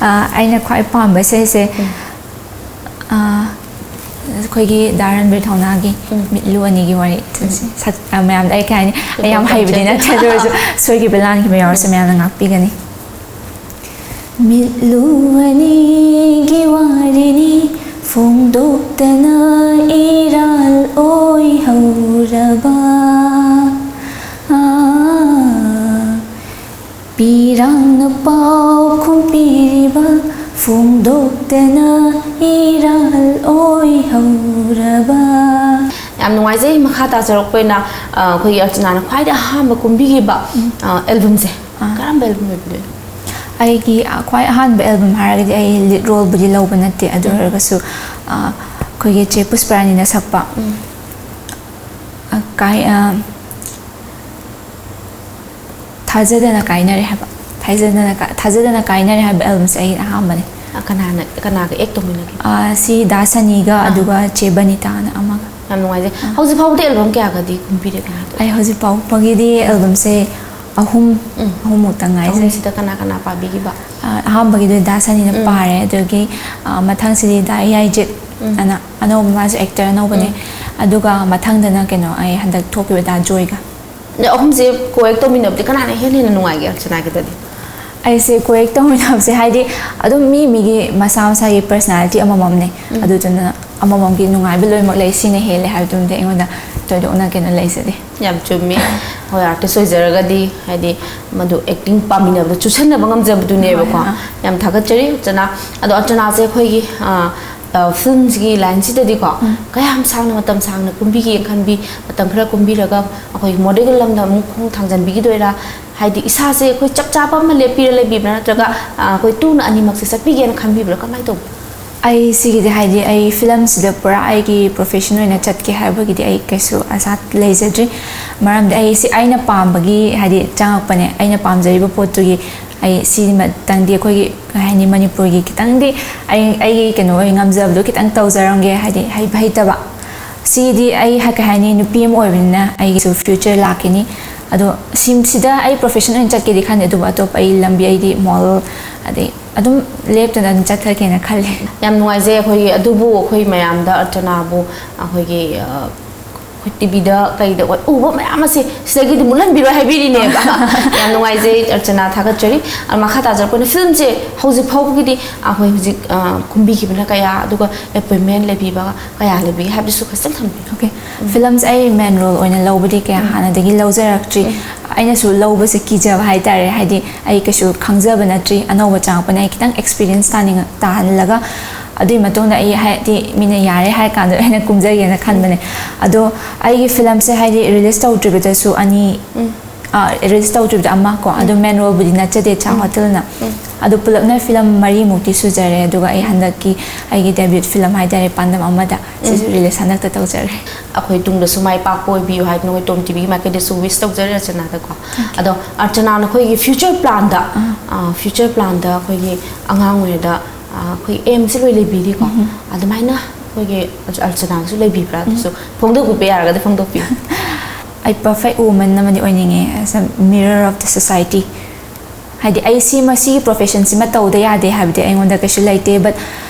ꯑꯥ, ꯑꯩꯅ ꯈ꯭ꯋꯥꯏ ꯄꯥꯝꯕ ꯏꯁꯩꯁꯦ, ꯑꯥ, ꯑꯩꯈꯣꯏꯒꯤ ꯗꯥ ꯔꯟꯕꯤꯔ ꯊꯧꯅꯥꯒꯤ ꯎꯝ꯫ ꯃꯤꯠꯂꯨ ꯑꯅꯤꯒꯤ ꯋꯥꯔꯤ꯫ ꯎꯝ꯫ ꯁꯛ-, ꯑ, ꯃꯌꯥꯝꯗ ꯑꯩ, ꯀꯩ ꯍꯥꯏꯅꯤ, ꯑꯩ ꯌꯥꯝ ꯍꯩꯕꯗꯤ ꯅꯠꯇꯦ, ꯑꯗꯨ ꯑꯣꯏꯔꯁꯨ ꯁꯣꯏꯈꯤꯕ ꯂꯥꯟꯈꯤꯕ ꯌꯥꯎꯔꯁꯨ ꯃꯌꯥꯝꯅ ꯉꯥꯛꯄꯤꯒꯅꯤ꯫ ꯃꯤꯠꯂꯨ ꯑꯅꯤꯒꯤ ꯋꯥꯔꯤꯅꯤ ꯐꯣꯡꯗꯣꯛꯇꯅ ꯏꯔꯥꯜ ꯑꯣꯏꯍꯧꯔꯕ꯫ ꯑꯥ, ꯄꯤꯔꯥꯡꯅ ꯄꯥꯎꯈꯨꯝ ꯄꯤꯔꯤꯕ ꯐꯣꯡꯗꯣꯛꯇꯅ ꯏꯔꯥꯜ ꯑꯣꯏꯍꯧꯔꯕ꯫ ꯌꯥꯝ ꯅꯨꯡꯉꯥꯏꯖꯩ꯫ ꯃꯈꯥ ꯇꯥꯖꯔꯛꯄ ꯑꯣꯏꯅ, ꯑ, ꯑꯩꯈꯣꯏꯒꯤ ꯑꯔꯆꯅꯥꯅ ꯈ꯭ꯋꯥꯏꯗꯒꯤ ꯑꯍꯥꯟꯕ ꯀꯨꯝꯕꯤꯈꯤꯕ, ꯎꯝ꯫ ꯑ, ꯑꯦꯜꯕꯝꯁꯦ ꯑꯥ꯫ ꯀꯔꯝꯕ ꯑꯦꯜꯕꯝ ꯑꯣꯏꯕꯤꯗꯣꯏꯅꯣ? ꯑꯩꯒꯤ, ꯑ, ꯈ꯭ꯋꯥꯏ ꯑꯍꯥꯟꯕ ꯑꯦꯜꯕꯝ ꯍꯥꯏꯔꯒꯗꯤ ꯑꯩ ꯂꯤꯗ ꯔꯣꯜꯕꯨꯗꯤ ꯂꯧꯕ ꯅꯠꯇꯦ, ꯑꯗꯨ ꯎꯝ꯫ ꯑꯣꯏꯔꯒꯁꯨ, ꯑ, ꯑꯩꯈꯣꯏꯒꯤ ꯆꯦ ꯄꯨꯁꯄꯔꯥꯅꯤꯅ ꯁꯛꯄ, ꯎꯝ꯫ ꯑ, ꯀꯥꯏ-, ꯑ, ꯊꯥꯖꯗꯅ ꯀꯥꯏꯅꯔꯦ ꯍꯥꯏꯕ꯫ ꯊꯥꯖꯗꯅ ꯀꯥ- ꯊꯥꯖꯗꯅ ꯀꯥꯏꯅꯔꯦ ꯍꯥꯏꯕ ꯑꯦꯜꯕꯝꯁꯦ ꯑꯩꯒꯤ ꯑꯍꯥꯟꯕꯅꯦ꯫ ꯑ, ꯀꯅꯥꯅ ꯀꯅꯥꯒ ꯑꯦꯛ ꯇꯧꯃꯤꯟꯅꯒꯦ? ꯑ, ꯁꯤ ꯗꯥ ꯁꯅꯤꯒ ꯑꯗꯨꯒ ꯆꯦ ꯕꯅꯤꯇꯥꯅ ꯑꯃꯒ꯫ ꯌꯥꯝ ꯅꯨꯡꯉꯥꯏꯖꯩ꯫ ꯍꯧꯖꯤꯛ ꯐꯥꯎꯕꯗ ꯑꯦꯜꯕꯝ ꯀꯌꯥꯒꯗꯤ ꯀꯨꯝꯕꯤꯔꯒꯦ ꯍꯥꯏꯗꯣ? ꯑꯩ ꯍꯧꯖꯤꯛ ꯐꯥꯎꯕꯒꯤꯗꯤ ꯑꯦꯜꯕꯝꯁꯦ ꯑꯍꯨꯝ ꯎꯝ꯫ ꯑꯍꯨꯝꯃꯨꯛꯇ ꯉꯥꯏꯖꯩ꯫ ꯑꯍꯨꯝꯁꯤꯗ ꯀꯅꯥ ꯀꯅꯥ ꯄꯥꯕꯤꯈꯤꯕ? ꯑ, ꯑꯍꯥꯟꯕꯒꯤꯗꯨ ꯗꯥ ꯁꯅꯤꯅ ꯎꯝ꯫ ꯄꯥꯔꯦ, ꯑꯗꯨꯗꯒꯤ ꯑ, ꯃꯊꯪꯁꯤꯗꯤ ꯗꯥ ꯌꯥꯏꯖꯤꯠ ꯎꯝ꯫ ꯑꯅ ꯑꯅꯧꯕ, ꯃꯥꯁꯨ ꯑꯦꯛꯇꯔ ꯑꯅꯧꯕꯅꯦ꯫ ꯎꯝ꯫ ꯑꯗꯨꯒ ꯃꯊꯪꯗꯅ ꯀꯩꯅꯣ, ꯑꯩ ꯍꯟꯗꯛ ꯊꯣꯛꯈꯤꯕ ꯗꯥ ꯖꯣꯏꯒ꯫ ꯑꯗ ꯑꯍꯨꯝꯁꯦ ꯀꯣꯑꯦꯛ ꯇꯧꯃꯤꯟꯅꯕꯗꯤ ꯀꯅꯥꯅ ꯏꯍꯦꯟ ꯍꯦꯟꯅ ꯅꯨꯡꯉꯥꯏꯒꯦ ꯑꯔꯆꯅꯥꯒꯤꯗꯗꯤ? ꯑꯩꯁꯦ ꯀꯣꯑꯦꯛ ꯇꯧꯃꯤꯟꯅꯕꯁꯦ ꯍꯥꯏꯗꯤ ꯑꯗꯨꯝ ꯃꯤ ꯃꯤꯒꯤ ꯃꯁꯥ ꯃꯁꯥꯒꯤ ꯄꯔꯁꯅꯦꯂꯤꯇꯤ ꯑꯃꯃꯝꯅꯦ꯫ ꯎꯝ꯫ ꯑꯗꯨꯗꯨꯅ ꯑꯃꯃꯝꯒꯤ ꯅꯨꯡꯉꯥꯏꯕ ꯂꯣꯏꯅꯃꯛ ꯂꯩ, ꯁꯤꯅ ꯍꯦꯜꯂꯦ ꯍꯥꯏꯕꯗꯨꯃꯗꯤ ꯑꯩꯉꯣꯟꯗ ꯊꯣꯏꯗꯣꯛꯅ ꯀꯩꯅꯣ ꯂꯩꯖꯗꯦ꯫ ꯌꯥꯝ ꯆꯨꯝꯃꯤ꯫ ꯍꯣꯏ, ꯑꯥꯔꯇꯤꯁ ꯑꯣꯏꯖꯔꯒꯗꯤ ꯍꯥꯏꯗꯤ ꯃꯗꯨ ꯑꯦꯛꯇꯤꯡ ꯄꯥꯝꯃꯤꯟꯅꯕꯗ ꯆꯨꯁꯟꯅꯕ ꯉꯝꯖꯕꯗꯨꯅꯦꯕꯀꯣ꯫ ꯍꯣꯏ, ꯑꯥ꯫ ꯌꯥꯝ ꯊꯥꯒꯠꯆꯔꯤ ꯑꯔꯆꯅꯥ꯫ ꯑꯗꯣ ꯑꯔꯆꯅꯥꯁꯦ ꯑꯩꯈꯣꯏꯒꯤ, ꯑ, ꯑ, ꯐꯤꯂꯝꯁꯤꯒꯤ ꯂꯥꯏꯟꯁꯤꯗꯗꯤꯀꯣ ꯎꯝ꯫ ꯀꯌꯥꯝ ꯁꯥꯡꯅ, ꯃꯇꯝ ꯁꯥꯡꯅ ꯀꯨꯝꯕꯤꯒꯦꯅ ꯈꯟꯕꯤ? ꯃꯇꯝ ꯈꯔ ꯀꯨꯝꯕꯤꯔꯒ ꯑꯩꯈꯣꯏ ꯃꯣꯗꯦꯜꯒꯤ ꯂꯝꯗ ꯑꯃꯨꯛ ꯈꯣꯡ ꯊꯥꯡꯖꯟꯕꯤꯈꯤꯗꯣꯏꯔꯥ? ꯍꯥꯏꯗꯤ ꯏꯁꯥꯁꯦ ꯑꯩꯈꯣꯏ ꯆꯞ ꯆꯥꯕ ꯑꯃ ꯂꯦꯞꯄꯤꯔ ꯂꯩꯕꯤꯕ꯭ꯔꯥ, ꯅꯠꯇ꯭ꯔꯒ, ꯑ, ꯑꯩꯈꯣꯏ ꯇꯨꯅ ꯑꯅꯤꯃꯛꯁꯦ ꯆꯠꯄꯤꯒꯦꯅ ꯈꯟꯕꯤꯕ꯭ꯔꯥ, ꯀꯃꯥꯏꯅ ꯇꯧꯕ? ꯑꯩ ꯁꯤꯒꯤꯗꯤ ꯍꯥꯏꯗꯤ ꯑꯩ ꯐꯤꯂꯝꯁꯤꯗ ꯄꯨꯔꯥ ꯑꯩꯒꯤ ꯄ꯭ꯔꯣꯐꯦꯁꯟ ꯑꯣꯏꯅ ꯆꯠꯀꯦ ꯍꯥꯏꯕꯒꯤꯗꯤ ꯑꯩ ꯀꯩꯁꯨ ꯑꯁꯥ ꯂꯩꯖꯗ꯭ꯔꯤ꯫ ꯃꯔꯝꯗꯤ ꯑꯩ ꯁꯤ ꯑꯩꯅ ꯄꯥꯝꯕꯒꯤ ꯍꯥꯏꯗꯤ ꯆꯪꯉꯛꯄꯅꯦ, ꯑꯩꯅ ꯄꯥꯝꯖꯔꯤꯕ ꯄꯣꯠꯇꯨꯒꯤ꯫ ꯑꯩ ꯁꯤꯃꯇꯪꯗꯤ ꯑꯩꯈꯣꯏꯒꯤ ꯀꯩ ꯍꯥꯏꯅꯤ, ꯃꯅꯤꯄꯨꯔꯒꯤ ꯈꯤꯇꯪꯗꯤ ꯑꯩ ꯑꯩꯒꯤ ꯀꯩꯅꯣ ꯑꯣꯏ ꯉꯝꯖꯕꯗꯣ ꯈꯤꯇꯪ ꯇꯧꯖꯔꯝꯒꯦ, ꯍꯥꯏꯗꯤ ꯍꯩꯕ ꯍꯩꯇꯕ꯫ ꯁꯤꯗꯤ ꯑꯩ ꯍꯥꯏ-, ꯀꯩ ꯍꯥꯏꯅꯤ, ꯅꯨꯄꯤ ꯑꯃ ꯑꯣꯏꯕꯅꯤꯅ ꯑꯩꯒꯤꯁꯨ ꯐ꯭ꯌꯨꯆꯔ ꯂꯥꯛꯈꯤꯅꯤ꯫ ꯑꯗꯣ ꯁꯤ-, ꯁꯤꯗ ꯑꯩ ꯄ꯭ꯔꯣꯐꯦꯁꯟ ꯑꯣꯏꯅ ꯆꯠꯀꯦꯗꯤ ꯈꯟꯗꯦ, ꯑꯗꯨꯕꯨ ꯑꯇꯣꯞꯄ ꯑꯩ ꯂꯝꯕꯤ, ꯑꯩꯗꯤ ꯃꯣꯗꯦꯜ ꯑꯗꯩ ꯑꯗꯨꯝ ꯂꯦꯞꯇꯅ ꯑꯗꯨꯝ ꯆꯠꯊꯒꯦꯅ ꯈꯜꯂꯦ꯫ ꯌꯥꯝ ꯅꯨꯡꯉꯥꯏꯖꯩ꯫ ꯑꯩꯈꯣꯏꯒꯤ ꯑꯗꯨꯕꯨ ꯑꯩꯈꯣꯏ ꯃꯌꯥꯝꯗ ꯑꯔꯆꯅꯥꯕꯨ ꯑꯩꯈꯣꯏꯒꯤ, ꯑ, ꯑꯩꯈꯣꯏ ꯇꯤꯚꯤꯗ ꯀꯩꯗ ꯑꯩꯈꯣꯏ ꯎꯕ ꯃꯌꯥꯝ ꯑꯁꯦ ꯁꯤꯗꯒꯤꯗꯤ ꯃꯨꯠꯍꯟꯕꯤꯔꯣꯏ ꯍꯥꯏꯕꯤꯔꯤꯅꯦꯕ꯫ ꯌꯥꯝ ꯅꯨꯡꯉꯥꯏꯖꯩ ꯑꯔꯆꯅꯥ, ꯊꯥꯒꯠꯆꯔꯤ꯫ ꯑ, ꯃꯈꯥ ꯇꯥꯖꯔꯛꯄꯅ ꯐꯤꯂꯝꯁꯦ ꯍꯧꯖꯤꯛ ꯐꯥꯎꯕꯒꯤꯗꯤ ꯑꯩꯈꯣꯏ ꯍꯧꯖꯤꯛ, ꯑ, ꯀꯨꯝꯕꯤꯈꯤꯕꯅ ꯀꯌꯥ, ꯑꯗꯨꯒ ꯑꯦꯄꯣꯏꯟꯃꯦꯟ ꯂꯩꯕꯤꯕ ꯀꯌꯥ ꯂꯩꯕꯤꯒꯦ ꯍꯥꯏꯕꯗꯨꯁꯨ ꯈꯤꯇꯪ ꯊꯝꯕꯤꯌꯨ꯫ ꯑꯣꯀꯦ꯫ ꯐꯤꯂꯝꯁꯦ ꯑꯩ ꯃꯦꯟ ꯔꯣꯜ ꯑꯣꯏꯅ ꯂꯧꯕꯗꯤ ꯀꯌꯥ ꯍꯥꯟꯅꯗꯒꯤ ꯂꯧꯖꯔꯛꯇ꯭ꯔꯤ꯫ ꯑꯩꯅꯁꯨ ꯂꯧꯕꯁꯦ ꯀꯤꯖꯕ ꯍꯥꯏꯇꯥꯔꯦ, ꯍꯥꯏꯗꯤ ꯑꯩ ꯀꯩꯁꯨ ꯈꯪꯖꯕ ꯅꯠꯇ꯭ꯔꯤ, ꯑꯅꯧꯕ ꯆꯪꯉꯛꯄꯅ ꯑꯩ ꯈꯤꯇꯪ ꯑꯦꯛꯁꯄꯤꯔꯤꯌꯦꯟꯁ ꯇꯥꯅꯤꯡ-, ꯇꯥꯍꯜꯂꯒ ꯑꯗꯨꯒꯤ ꯃꯇꯨꯡꯗ ꯑꯩ ꯍꯥꯏꯗꯤ ꯃꯤꯅ ꯌꯥꯔꯦ ꯍꯥꯏ ꯀꯥꯟꯗ ꯑꯩꯅ ꯀꯨꯝꯖꯒꯦꯅ ꯈꯟꯕꯅꯦ꯫ ꯑꯗꯣ ꯑꯩꯒꯤ ꯐꯤꯂꯝꯁꯦ ꯍꯥꯏꯗꯤ ꯔꯤꯂꯤꯁ ꯇꯧꯗ꯭ꯔꯤꯕꯗꯁꯨ ꯑꯅꯤ, ꯎꯝ꯫ ꯔꯤꯂꯤꯁ ꯇꯧꯗ꯭ꯔꯤꯕꯗ ꯑꯃ ꯀꯣ, ꯑꯗꯨ ꯃꯦꯟ ꯔꯣꯜꯕꯨꯗꯤ ꯅꯠꯆꯗꯦ, ꯆꯥꯡ ꯍꯣꯇꯦꯜꯅ꯫ ꯑꯗꯨ ꯄꯨꯂꯞꯅ ꯐꯤꯂꯝ ꯃꯔꯤꯃꯨꯛꯇꯤ ꯁꯨꯖꯔꯦ꯫ ꯑꯗꯨꯒ ꯑꯩ ꯍꯟꯗꯛꯀꯤ ꯑꯩꯒꯤ ꯗꯦꯕ꯭ꯌꯨꯠ ꯐꯤꯂꯝ ꯍꯥꯏꯇꯥꯔꯦ, ꯄꯥꯟꯗꯝ ꯑꯃꯗ, ꯁꯤꯁꯨ ꯔꯤꯂꯤꯁ ꯍꯟꯗꯛꯇ ꯇꯧꯖꯔꯦ꯫ ꯑꯩꯈꯣꯏ ꯇꯨꯡꯗꯁꯨ ꯃꯥꯏ ꯄꯥꯛꯄ ꯑꯣꯏꯕꯤꯌꯨ ꯍꯥꯏꯗꯅ ꯑꯩꯈꯣꯏ ꯇꯣꯝ ꯇꯤꯚꯤꯒꯤ ꯃꯥꯏꯀꯩꯗꯁꯨ ꯋꯤꯁ ꯇꯧꯖꯔꯤ ꯑꯔꯆꯅꯥꯗꯀꯣ꯫ ꯑꯗꯣ ꯑꯔꯆꯅꯥ, ꯅꯈꯣꯏꯒꯤ ꯐ꯭ꯌꯨꯆꯔ ꯄ꯭ꯂꯥꯟꯗ, ꯐ꯭ꯌꯨꯆꯔ ꯄ꯭ꯂꯥꯟꯗ ꯑꯩꯈꯣꯏꯒꯤ ꯑꯉꯥꯡ ꯑꯣꯏꯔꯤꯉꯩꯗ ꯑꯩꯈꯣꯏ ꯑꯦꯝꯁꯦ ꯂꯣꯏ ꯂꯩꯕꯤꯔꯤꯀꯣ, ꯑꯗꯨꯃꯥꯏꯅ ꯑꯩꯈꯣꯏꯒꯤ ꯑꯔꯆꯅꯥꯒꯤꯁꯨ ꯂꯩꯕꯤꯕ꯭ꯔꯥ? ꯑꯗꯨꯁꯨ ꯐꯣꯡꯗꯣꯛꯄꯤꯕ ꯌꯥꯔꯒꯗꯤ ꯐꯣꯡꯗꯣꯛꯄꯤꯌꯨ꯫ ꯑꯩ ꯄꯔꯐꯦꯛ ꯋꯨꯃꯟ ꯑꯃꯗꯤ ꯑꯣꯏꯅꯤꯡꯉꯦ, as a mirror of the society꯫ ꯍꯥꯏꯗꯤ ꯑꯩ ꯁꯤꯃ, ꯁꯤꯒꯤ ꯄ꯭ꯔꯣꯐꯦꯁꯟꯁꯤꯃ ꯇꯧꯗ ꯌꯥꯗꯦ ꯍꯥꯏꯕꯗꯤ ꯑꯩꯉꯣꯟꯗ ꯀꯩꯁꯨ ꯂꯩꯇꯦ, but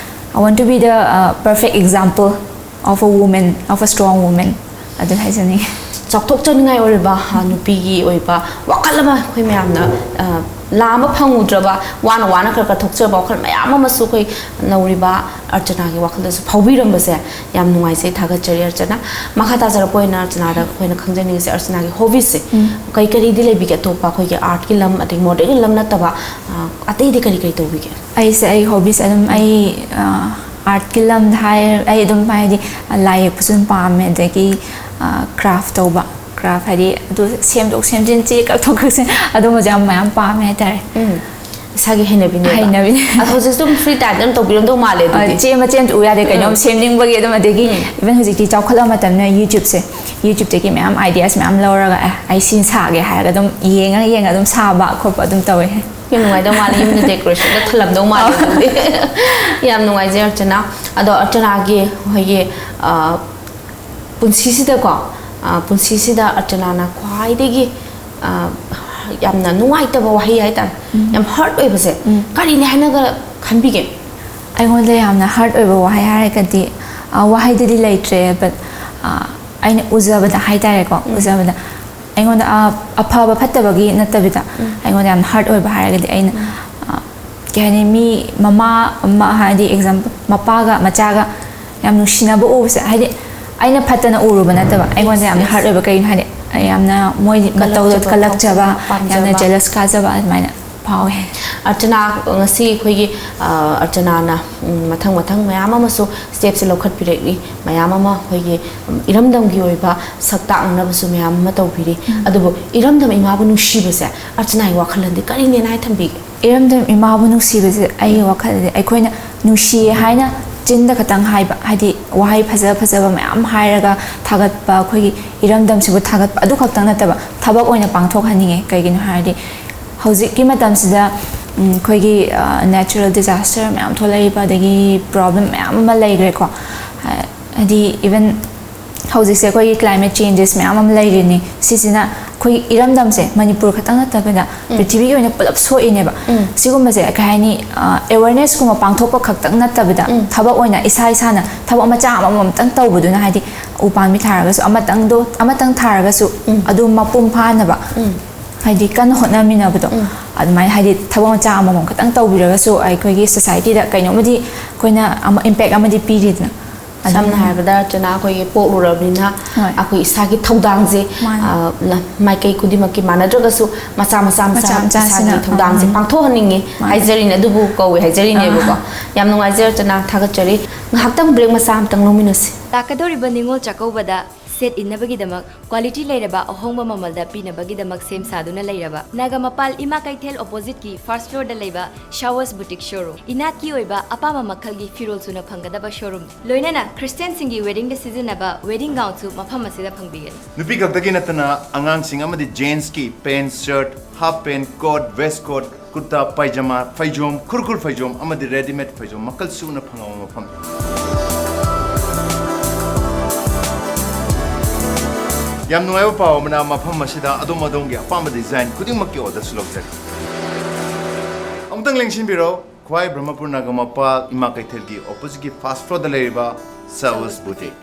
I want to be the perfect example of a woman, of a strong woman, ꯑꯗꯨ ꯍꯥꯏꯖꯅꯤꯡꯉꯤ꯫ ꯆꯥꯎꯊꯣꯛꯆꯅꯤꯡꯉꯥꯏ ꯑꯣꯏꯔꯕ, ꯑ, ꯅꯨꯄꯤꯒꯤ ꯑꯣꯏꯕ ꯋꯥꯈꯜ ꯑꯃ ꯑꯩꯈꯣꯏ ꯃꯌꯥꯝꯅ, ꯑ, ꯂꯥꯝꯕ ꯐꯪꯉꯨꯗ꯭ꯔꯕ, ꯋꯥꯅ ꯋꯥꯅ ꯈꯔ ꯈꯔ ꯊꯣꯛꯆꯕ ꯋꯥꯈꯜ ꯃꯌꯥꯝ ꯑꯃꯁꯨ ꯑꯩꯈꯣꯏ ꯅꯧꯔꯤꯕ ꯑꯔꯆꯅꯥꯒꯤ ꯋꯥꯈꯜꯗꯁꯨ ꯐꯥꯎꯕꯤꯔꯝꯕꯁꯦ ꯌꯥꯝ ꯅꯨꯡꯉꯥꯏꯖꯩ, ꯊꯥꯒꯠꯆꯔꯤ ꯑꯔꯆꯅꯥ꯫ ꯃꯈꯥ ꯇꯥꯖꯔꯛꯄ ꯑꯣꯏꯅ ꯑꯔꯆꯅꯥꯗ ꯑꯩꯈꯣꯏꯅ ꯈꯪꯖꯅꯤꯡꯉꯤꯁꯦ, ꯑꯔꯆꯅꯥꯒꯤ ꯍꯣꯕꯤꯁꯦ ꯀꯩ ꯀꯔꯤꯗꯤ ꯂꯩꯕꯤꯒꯦ? ꯑꯇꯣꯞꯄ ꯑꯩꯈꯣꯏꯒꯤ ꯑꯥꯔꯠꯀꯤ ꯂꯝ, ꯑꯗꯩ ꯃꯣꯗꯦꯜꯒꯤ ꯂꯝ ꯅꯠꯇꯕ, ꯑ, ꯑꯇꯩꯗꯤ ꯀꯔꯤ ꯀꯔꯤ ꯇꯧꯕꯤꯒꯦ? ꯑꯩꯁꯦ, ꯑꯩ ꯍꯣꯕꯤꯁ ꯑꯗꯨꯝ, ꯑꯩ, ꯑ, ꯑꯥꯔꯠꯀꯤ ꯂꯝꯗ ꯍꯥꯏ, ꯑꯩ ꯑꯗꯨꯝ ꯍꯥꯏꯗꯤ ꯂꯥꯏ ꯌꯦꯛꯄꯁꯨ ꯑꯗꯨꯝ ꯄꯥꯝꯃꯦ, ꯑꯗꯒꯤ ꯀ꯭ꯔꯥꯐ ꯇꯧꯕ, ꯀ꯭ꯔꯥꯐ ꯍꯥꯏꯗꯤ ꯑꯗꯨ ꯁꯦꯝꯗꯣꯛ ꯁꯦꯝꯖꯤꯟ, ꯆꯦ ꯀꯛꯊꯣꯛ ꯀꯛꯁꯤꯟ, ꯑꯗꯨꯝꯕꯁꯦ ꯌꯥꯝ ꯃꯌꯥꯝ ꯄꯥꯝꯃꯦ ꯍꯥꯏꯇꯥꯔꯦ꯫ ꯎꯝ, ꯏꯁꯥꯒꯤ ꯍꯩꯅꯕꯤꯅꯦꯕ꯫ ꯍꯩꯅꯕꯤꯅꯦ꯫ ꯑꯗꯣ ꯍꯧꯖꯤꯛꯁꯨ ꯑꯗꯨꯝ ꯐ꯭ꯔꯤ ꯇꯥꯏꯝꯗ ꯑꯗꯨꯝ ꯇꯧꯕꯤꯔꯝꯗꯧ ꯃꯥꯜꯂꯦ ꯑꯗꯨꯗꯤ꯫ ꯆꯦ ꯃꯆꯦ ꯑꯃꯇ ꯎ ꯌꯥꯗꯦ, ꯀꯩꯅꯣꯝ ꯁꯦꯝꯅꯤꯡꯕꯒꯤ ꯑꯗꯨꯝ, ꯑꯗꯒꯤ ꯏꯚꯟ ꯍꯧꯖꯤꯛꯇꯤ ꯆꯥꯎꯈꯠꯂ ꯃꯇꯝꯅꯤꯅ YouTubeꯁꯦ, YouTubeꯇꯒꯤ ꯃꯌꯥꯝ ideas ꯃꯌꯥꯝ ꯂꯧꯔꯒ, "ꯑꯦ, ꯑꯩ ꯁꯤ ꯁꯥꯒꯦ" ꯍꯥꯏꯔꯒ ꯑꯗꯨꯝ ꯌꯦꯡꯉ ꯌꯦꯡꯉ ꯑꯗꯨꯝ ꯁꯥꯕ ꯈꯣꯠꯄ ꯑꯗꯨꯝ ꯇꯧꯋꯦ꯫ ꯌꯥꯝ ꯅꯨꯡꯉꯥꯏꯗꯧ ꯃꯥꯜꯂꯦ, ꯌꯨꯝꯗ decorationꯒ ꯊꯜꯂꯝꯗꯧ ꯃꯥꯜꯂꯦ ꯑꯗꯨꯗꯤ꯫ ꯌꯥꯝ ꯅꯨꯡꯉꯥꯏꯖꯩ ꯑꯔꯆꯅꯥ꯫ ꯑꯗꯣ ꯑꯔꯆꯅꯥꯒꯤ ꯑꯩꯈꯣꯏꯒꯤ, ꯑ, ꯄꯨꯟꯁꯤꯁꯤꯗꯀꯣ, ꯑ, ꯄꯨꯟꯁꯤꯁꯤꯗ ꯑꯔꯆꯅꯥꯅ ꯈ꯭ꯋꯥꯏꯗꯒꯤ, ꯑ, ꯌꯥꯝꯅ ꯅꯨꯡꯉꯥꯏꯇꯕ ꯋꯥꯍꯩ ꯍꯥꯏꯇꯥꯔꯦ, ꯌꯥꯝ hurt ꯑꯣꯏꯕꯁꯦ ꯀꯔꯤꯅꯤ ꯍꯥꯏꯅꯒ ꯈꯟꯕꯤꯒꯦ? ꯑꯩꯉꯣꯟꯗ ꯌꯥꯝꯅ hurt ꯑꯣꯏꯕ ꯋꯥꯍꯩ ꯍꯥꯏꯔꯒꯗꯤ, ꯑ, ꯋꯥꯍꯩꯗꯗꯤ ꯂꯩꯇ꯭ꯔꯦ, but, ꯑ, ꯑꯩꯅ ꯎꯖꯕꯗ ꯍꯥꯏꯇꯥꯔꯦꯀꯣ, ꯎꯖꯕꯗ ꯑꯩꯉꯣꯟꯗ, ꯑ, ꯑꯐꯕ ꯐꯠꯇꯕꯒꯤ ꯅꯠꯇꯕꯤꯗ, ꯑꯩꯉꯣꯟꯗ ꯌꯥꯝꯅ hurt ꯑꯣꯏꯕ ꯍꯥꯏꯔꯒꯗꯤ ꯑꯩꯅ, ꯑ, ꯀꯩ ꯍꯥꯏꯅꯤ, ꯃꯤ ꯃꯃꯥ ꯑꯃ, ꯍꯥꯏꯗꯤ example, ꯃꯄꯥꯒ ꯃꯆꯥꯒ ꯌꯥꯝ ꯅꯨꯡꯁꯤꯅꯕ ꯎꯕꯁꯦ, ꯍꯥꯏꯗꯤ ꯑꯩꯅ ꯐꯠꯇꯅ ꯎꯔꯨꯕ ꯅꯠꯇꯕ, ꯑꯩꯉꯣꯟꯗ ꯌꯥꯝꯅ hurt ꯑꯣꯏꯕ꯫ ꯀꯩꯒꯤꯅꯣ ꯍꯥꯏꯗꯤ, ꯌꯥꯝꯅ ꯃꯣꯏ ꯃꯇꯧꯗ ꯀꯜꯂꯛꯆꯕ, ꯀꯜꯂꯛꯆꯕ, ꯌꯥꯝꯅ ꯄꯥꯝꯖꯕ꯫ Jealous ꯀꯥꯖꯕ ꯑꯗꯨꯃꯥꯏꯅ꯫ ꯐꯥꯎꯋꯦ꯫ ꯑꯔꯆꯅꯥ, ꯉꯁꯤ ꯑꯩꯈꯣꯏꯒꯤ ꯑ, ꯑꯔꯆꯅꯥꯅ ꯎꯝ, ꯃꯊꯪ ꯃꯊꯪ ꯃꯌꯥꯝ ꯑꯃꯁꯨ ꯁ꯭ꯇꯦꯞꯁꯦ ꯂꯧꯈꯠꯄꯤꯔꯛꯂꯤ꯫ ꯃꯌꯥꯝ ꯑꯃ ꯑꯩꯈꯣꯏꯒꯤ ꯎꯝ, ꯏꯔꯝꯗꯝꯒꯤ ꯑꯣꯏꯕ ꯁꯛ ꯇꯥꯛꯅꯅꯕꯁꯨ ꯃꯌꯥꯝ ꯑꯃ ꯇꯧꯕꯤꯔꯤ꯫ ꯑꯗꯨꯕꯨ ꯏꯔꯝꯗꯝ ꯏꯃꯥꯕꯨ ꯅꯨꯡꯁꯤꯕꯁꯦ ꯑꯔꯆꯅꯥꯒꯤ ꯋꯥꯈꯜꯂꯣꯟꯗꯤ ꯀꯔꯤꯅꯦꯅ ꯍꯥꯏ ꯊꯝꯕꯤꯒꯦ? ꯏꯔꯝꯗꯝ ꯏꯃꯥꯕꯨ ꯅꯨꯡꯁꯤꯕꯁꯦ ꯑꯩꯒꯤ ꯋꯥꯈꯜꯗꯗꯤ ꯑꯩꯈꯣꯏꯅ ꯅꯨꯡꯁꯤꯌꯦ ꯍꯥꯏꯅ ꯆꯤꯟꯗ ꯈꯛꯇꯪ ꯍꯥꯏꯕ, ꯍꯥꯏꯗꯤ ꯋꯥꯍꯩ ꯐꯖ ꯐꯖꯕ ꯃꯌꯥꯝ ꯍꯥꯏꯔꯒ ꯊꯥꯒꯠꯄ, ꯑꯩꯈꯣꯏꯒꯤ ꯏꯔꯝꯗꯝꯁꯤꯕꯨ ꯊꯥꯒꯠꯄ ꯑꯗꯨ ꯈꯛꯇꯪ ꯅꯠꯇꯕ ꯊꯕꯛ ꯑꯣꯏꯅ ꯄꯥꯡꯊꯣꯛꯍꯟꯅꯤꯡꯉꯦ꯫ ꯀꯩꯒꯤꯅꯣ ꯍꯥꯏꯔꯗꯤ ꯍꯧꯖꯤꯛꯀꯤ ꯃꯇꯝꯁꯤꯗ ꯎꯝ, ꯑꯩꯈꯣꯏꯒꯤ natural disaster ꯃꯌꯥꯝ ꯊꯣꯛꯂꯛꯏꯕ, ꯑꯗꯒꯤ problem ꯃꯌꯥꯝ ꯑꯃ ꯂꯩꯈ꯭ꯔꯦꯀꯣ꯫ ꯍꯥꯏꯗꯤ even ꯍꯧꯖꯤꯛꯁꯦ ꯑꯩꯈꯣꯏꯒꯤ climate changes ꯃꯌꯥꯝ ꯑꯃ ꯂꯩꯔꯤꯅꯤ꯫ ꯁꯤꯁꯤꯅ ꯑꯩꯈꯣꯏ ꯏꯔꯝꯗꯝꯁꯦ, ꯃꯅꯤꯄꯨꯔ ꯈꯛꯇꯪ ꯅꯠꯇꯕꯗ ꯄ꯭ꯔꯤꯊꯤꯕꯤꯒꯤ ꯑꯣꯏꯅ ꯄꯨꯂꯞ ꯁꯣꯛꯏꯅꯦꯕ꯫ ꯁꯤꯒꯨꯝꯕꯁꯦ ꯀꯩ ꯍꯥꯏꯅꯤ, ꯑ, awarenessꯀꯨꯝꯕ ꯄꯥꯡꯊꯣꯛꯄ ꯈꯛꯇꯪ ꯅꯠꯇꯕꯗ ꯊꯕꯛ ꯑꯣꯏꯅ ꯏꯁꯥ ꯏꯁꯥꯅ ꯊꯕꯛ ꯃꯆꯥ ꯑꯃꯃꯝꯇꯪ ꯇꯧꯕꯗꯨꯅ, ꯍꯥꯏꯗꯤ ꯎ ꯄꯥꯝꯕꯤ ꯊꯥꯔꯒꯁꯨ, ꯑꯃꯇꯪꯗꯣ ꯑꯃꯇꯪ ꯊꯥꯔꯒꯁꯨ ꯑꯗꯨ ꯃꯄꯨꯡ ꯐꯥꯅꯕ, ꯍꯥꯏꯗꯤ ꯀꯟꯅ ꯍꯣꯠꯅꯃꯤꯟꯅꯕꯗꯣ, ꯑꯗꯨꯃꯥꯏꯅ ꯍꯥꯏꯗꯤ ꯊꯕꯛ ꯃꯆꯥ ꯑꯃꯃꯝ ꯈꯛꯇꯪ ꯇꯧꯕꯤꯔꯒꯁꯨ ꯑꯩꯈꯣꯏꯒꯤ societyꯗ ꯀꯩꯅꯣꯝꯃꯗꯤ ꯑꯩꯈꯣꯏꯅ ꯑꯃ impact ꯑꯃꯗꯤ ꯄꯤꯔꯤꯗꯅ꯫ ꯁꯝꯅ ꯍꯥꯏꯔꯕꯗ ꯑꯔꯆꯅꯥ, ꯑꯩꯈꯣꯏꯒꯤ ꯄꯣꯛꯂꯨꯔꯕꯅꯤꯅ ꯍꯣꯏ꯫ ꯑꯩꯈꯣꯏ ꯏꯁꯥꯒꯤ ꯊꯧꯗꯥꯡꯁꯦ ꯃꯥꯅꯦ꯫ ꯑ, ꯂ- ꯃꯥꯏꯀꯩ ꯈꯨꯗꯤꯡꯃꯛꯀꯤ ꯃꯥꯟꯅꯗ꯭ꯔꯒꯁꯨ ꯃꯆꯥ ꯃꯆꯥ ꯃꯆꯥ ꯃꯆꯥ ꯃꯆꯥꯁꯤꯅ, ꯏꯁꯥꯒꯤ ꯊꯧꯗꯥꯡꯁꯦ ꯎꯝ꯫ ꯄꯥꯡꯊꯣꯛꯍꯟꯅꯤꯡꯉꯤ ꯃꯥꯅꯦ꯫ ꯍꯥꯏꯖꯔꯤꯅꯦ꯫ ꯑꯗꯨꯕꯨ ꯀꯧꯋꯦ ꯍꯥꯏꯖꯔꯤꯅꯦꯕꯀꯣ꯫ ꯌꯥꯝ ꯅꯨꯡꯉꯥꯏꯖꯩ ꯑꯔꯆꯅꯥ, ꯊꯥꯒꯠꯆꯔꯤ꯫ ꯉꯥꯏꯍꯥꯛꯇꯪ break ꯃꯆꯥ ꯑꯃꯇꯪ ꯂꯧꯃꯤꯟꯅꯁꯤ꯫ ꯂꯥꯛꯀꯗꯧꯔꯤꯕ ꯅꯤꯉꯣꯜ ꯆꯥꯛꯀꯧꯕꯗ ꯁꯦꯠ ꯏꯟꯅꯕꯒꯤꯗꯃꯛ quality ꯂꯩꯔꯕ ꯑꯍꯣꯡꯕ ꯃꯃꯜꯗ ꯄꯤꯅꯕꯒꯤꯗꯃꯛ ꯁꯦꯝ ꯁꯥꯗꯨꯅ ꯂꯩꯔꯕ ꯅꯥꯒꯥꯃꯄꯥꯜ ꯏꯃꯥ ꯀꯩꯊꯦꯜ oppositeꯀꯤ first floorꯗ ꯂꯩꯕ Showers Boutique showroom꯫ ꯏꯅꯥꯠꯀꯤ ꯑꯣꯏꯕ ꯑꯄꯥꯝꯕ ꯃꯈꯜꯒꯤ ꯐꯤꯔꯣꯜ ꯁꯨꯅ ꯐꯪꯒꯗꯕ showroom, ꯂꯣꯏꯅꯅ Christianꯁꯤꯡꯒꯤ weddingꯗ ꯁꯤꯖꯤꯟꯅꯕ wedding gownꯁꯨ ꯃꯐꯝ ꯑꯁꯤꯗ ꯐꯪꯕꯤꯒꯅꯤ꯫ ꯅꯨꯄꯤ ꯈꯛꯇꯒꯤ ꯅꯠꯇꯅ ꯑꯉꯥꯡꯁꯤꯡ ꯑꯃꯗꯤ gentsꯀꯤ pant, shirt, half pant, coat, waistcoat, ꯀꯨꯔꯇꯥ, ꯄꯥꯏꯖꯃꯥ, ꯐꯩꯖꯣꯝ, ꯈꯨꯔꯈꯨꯜ ꯐꯩꯖꯣꯝ ꯑꯃꯗꯤ readymade ꯐꯩꯖꯣꯝ ꯃꯈꯜ ꯁꯨꯅ ꯐꯪꯕ ꯃꯐꯝꯅꯤ꯫ ꯌꯥꯝ ꯅꯨꯡꯉꯥꯏꯕ ꯄꯥꯎ ꯑꯃꯅ, ꯃꯐꯝ ꯑꯁꯤꯗ ꯑꯗꯣꯝ ꯑꯗꯣꯝꯒꯤ ꯑꯄꯥꯝꯕ design ꯈꯨꯗꯤꯡꯃꯛꯀꯤ orderꯁꯨ ꯂꯧꯖꯔꯤ꯫ ꯑꯃꯨꯛꯇꯪ ꯂꯦꯡꯁꯤꯟꯕꯤꯔꯣ, ꯈ꯭ꯋꯥꯏ ꯕ꯭ꯔꯍꯃꯄꯨꯔ ꯅꯥꯒꯥꯃꯄꯥꯜ ꯏꯃꯥ ꯀꯩꯊꯦꯜꯒꯤ oppositeꯀꯤ first floorꯗ ꯂꯩꯔꯤꯕ Showers Boutique꯫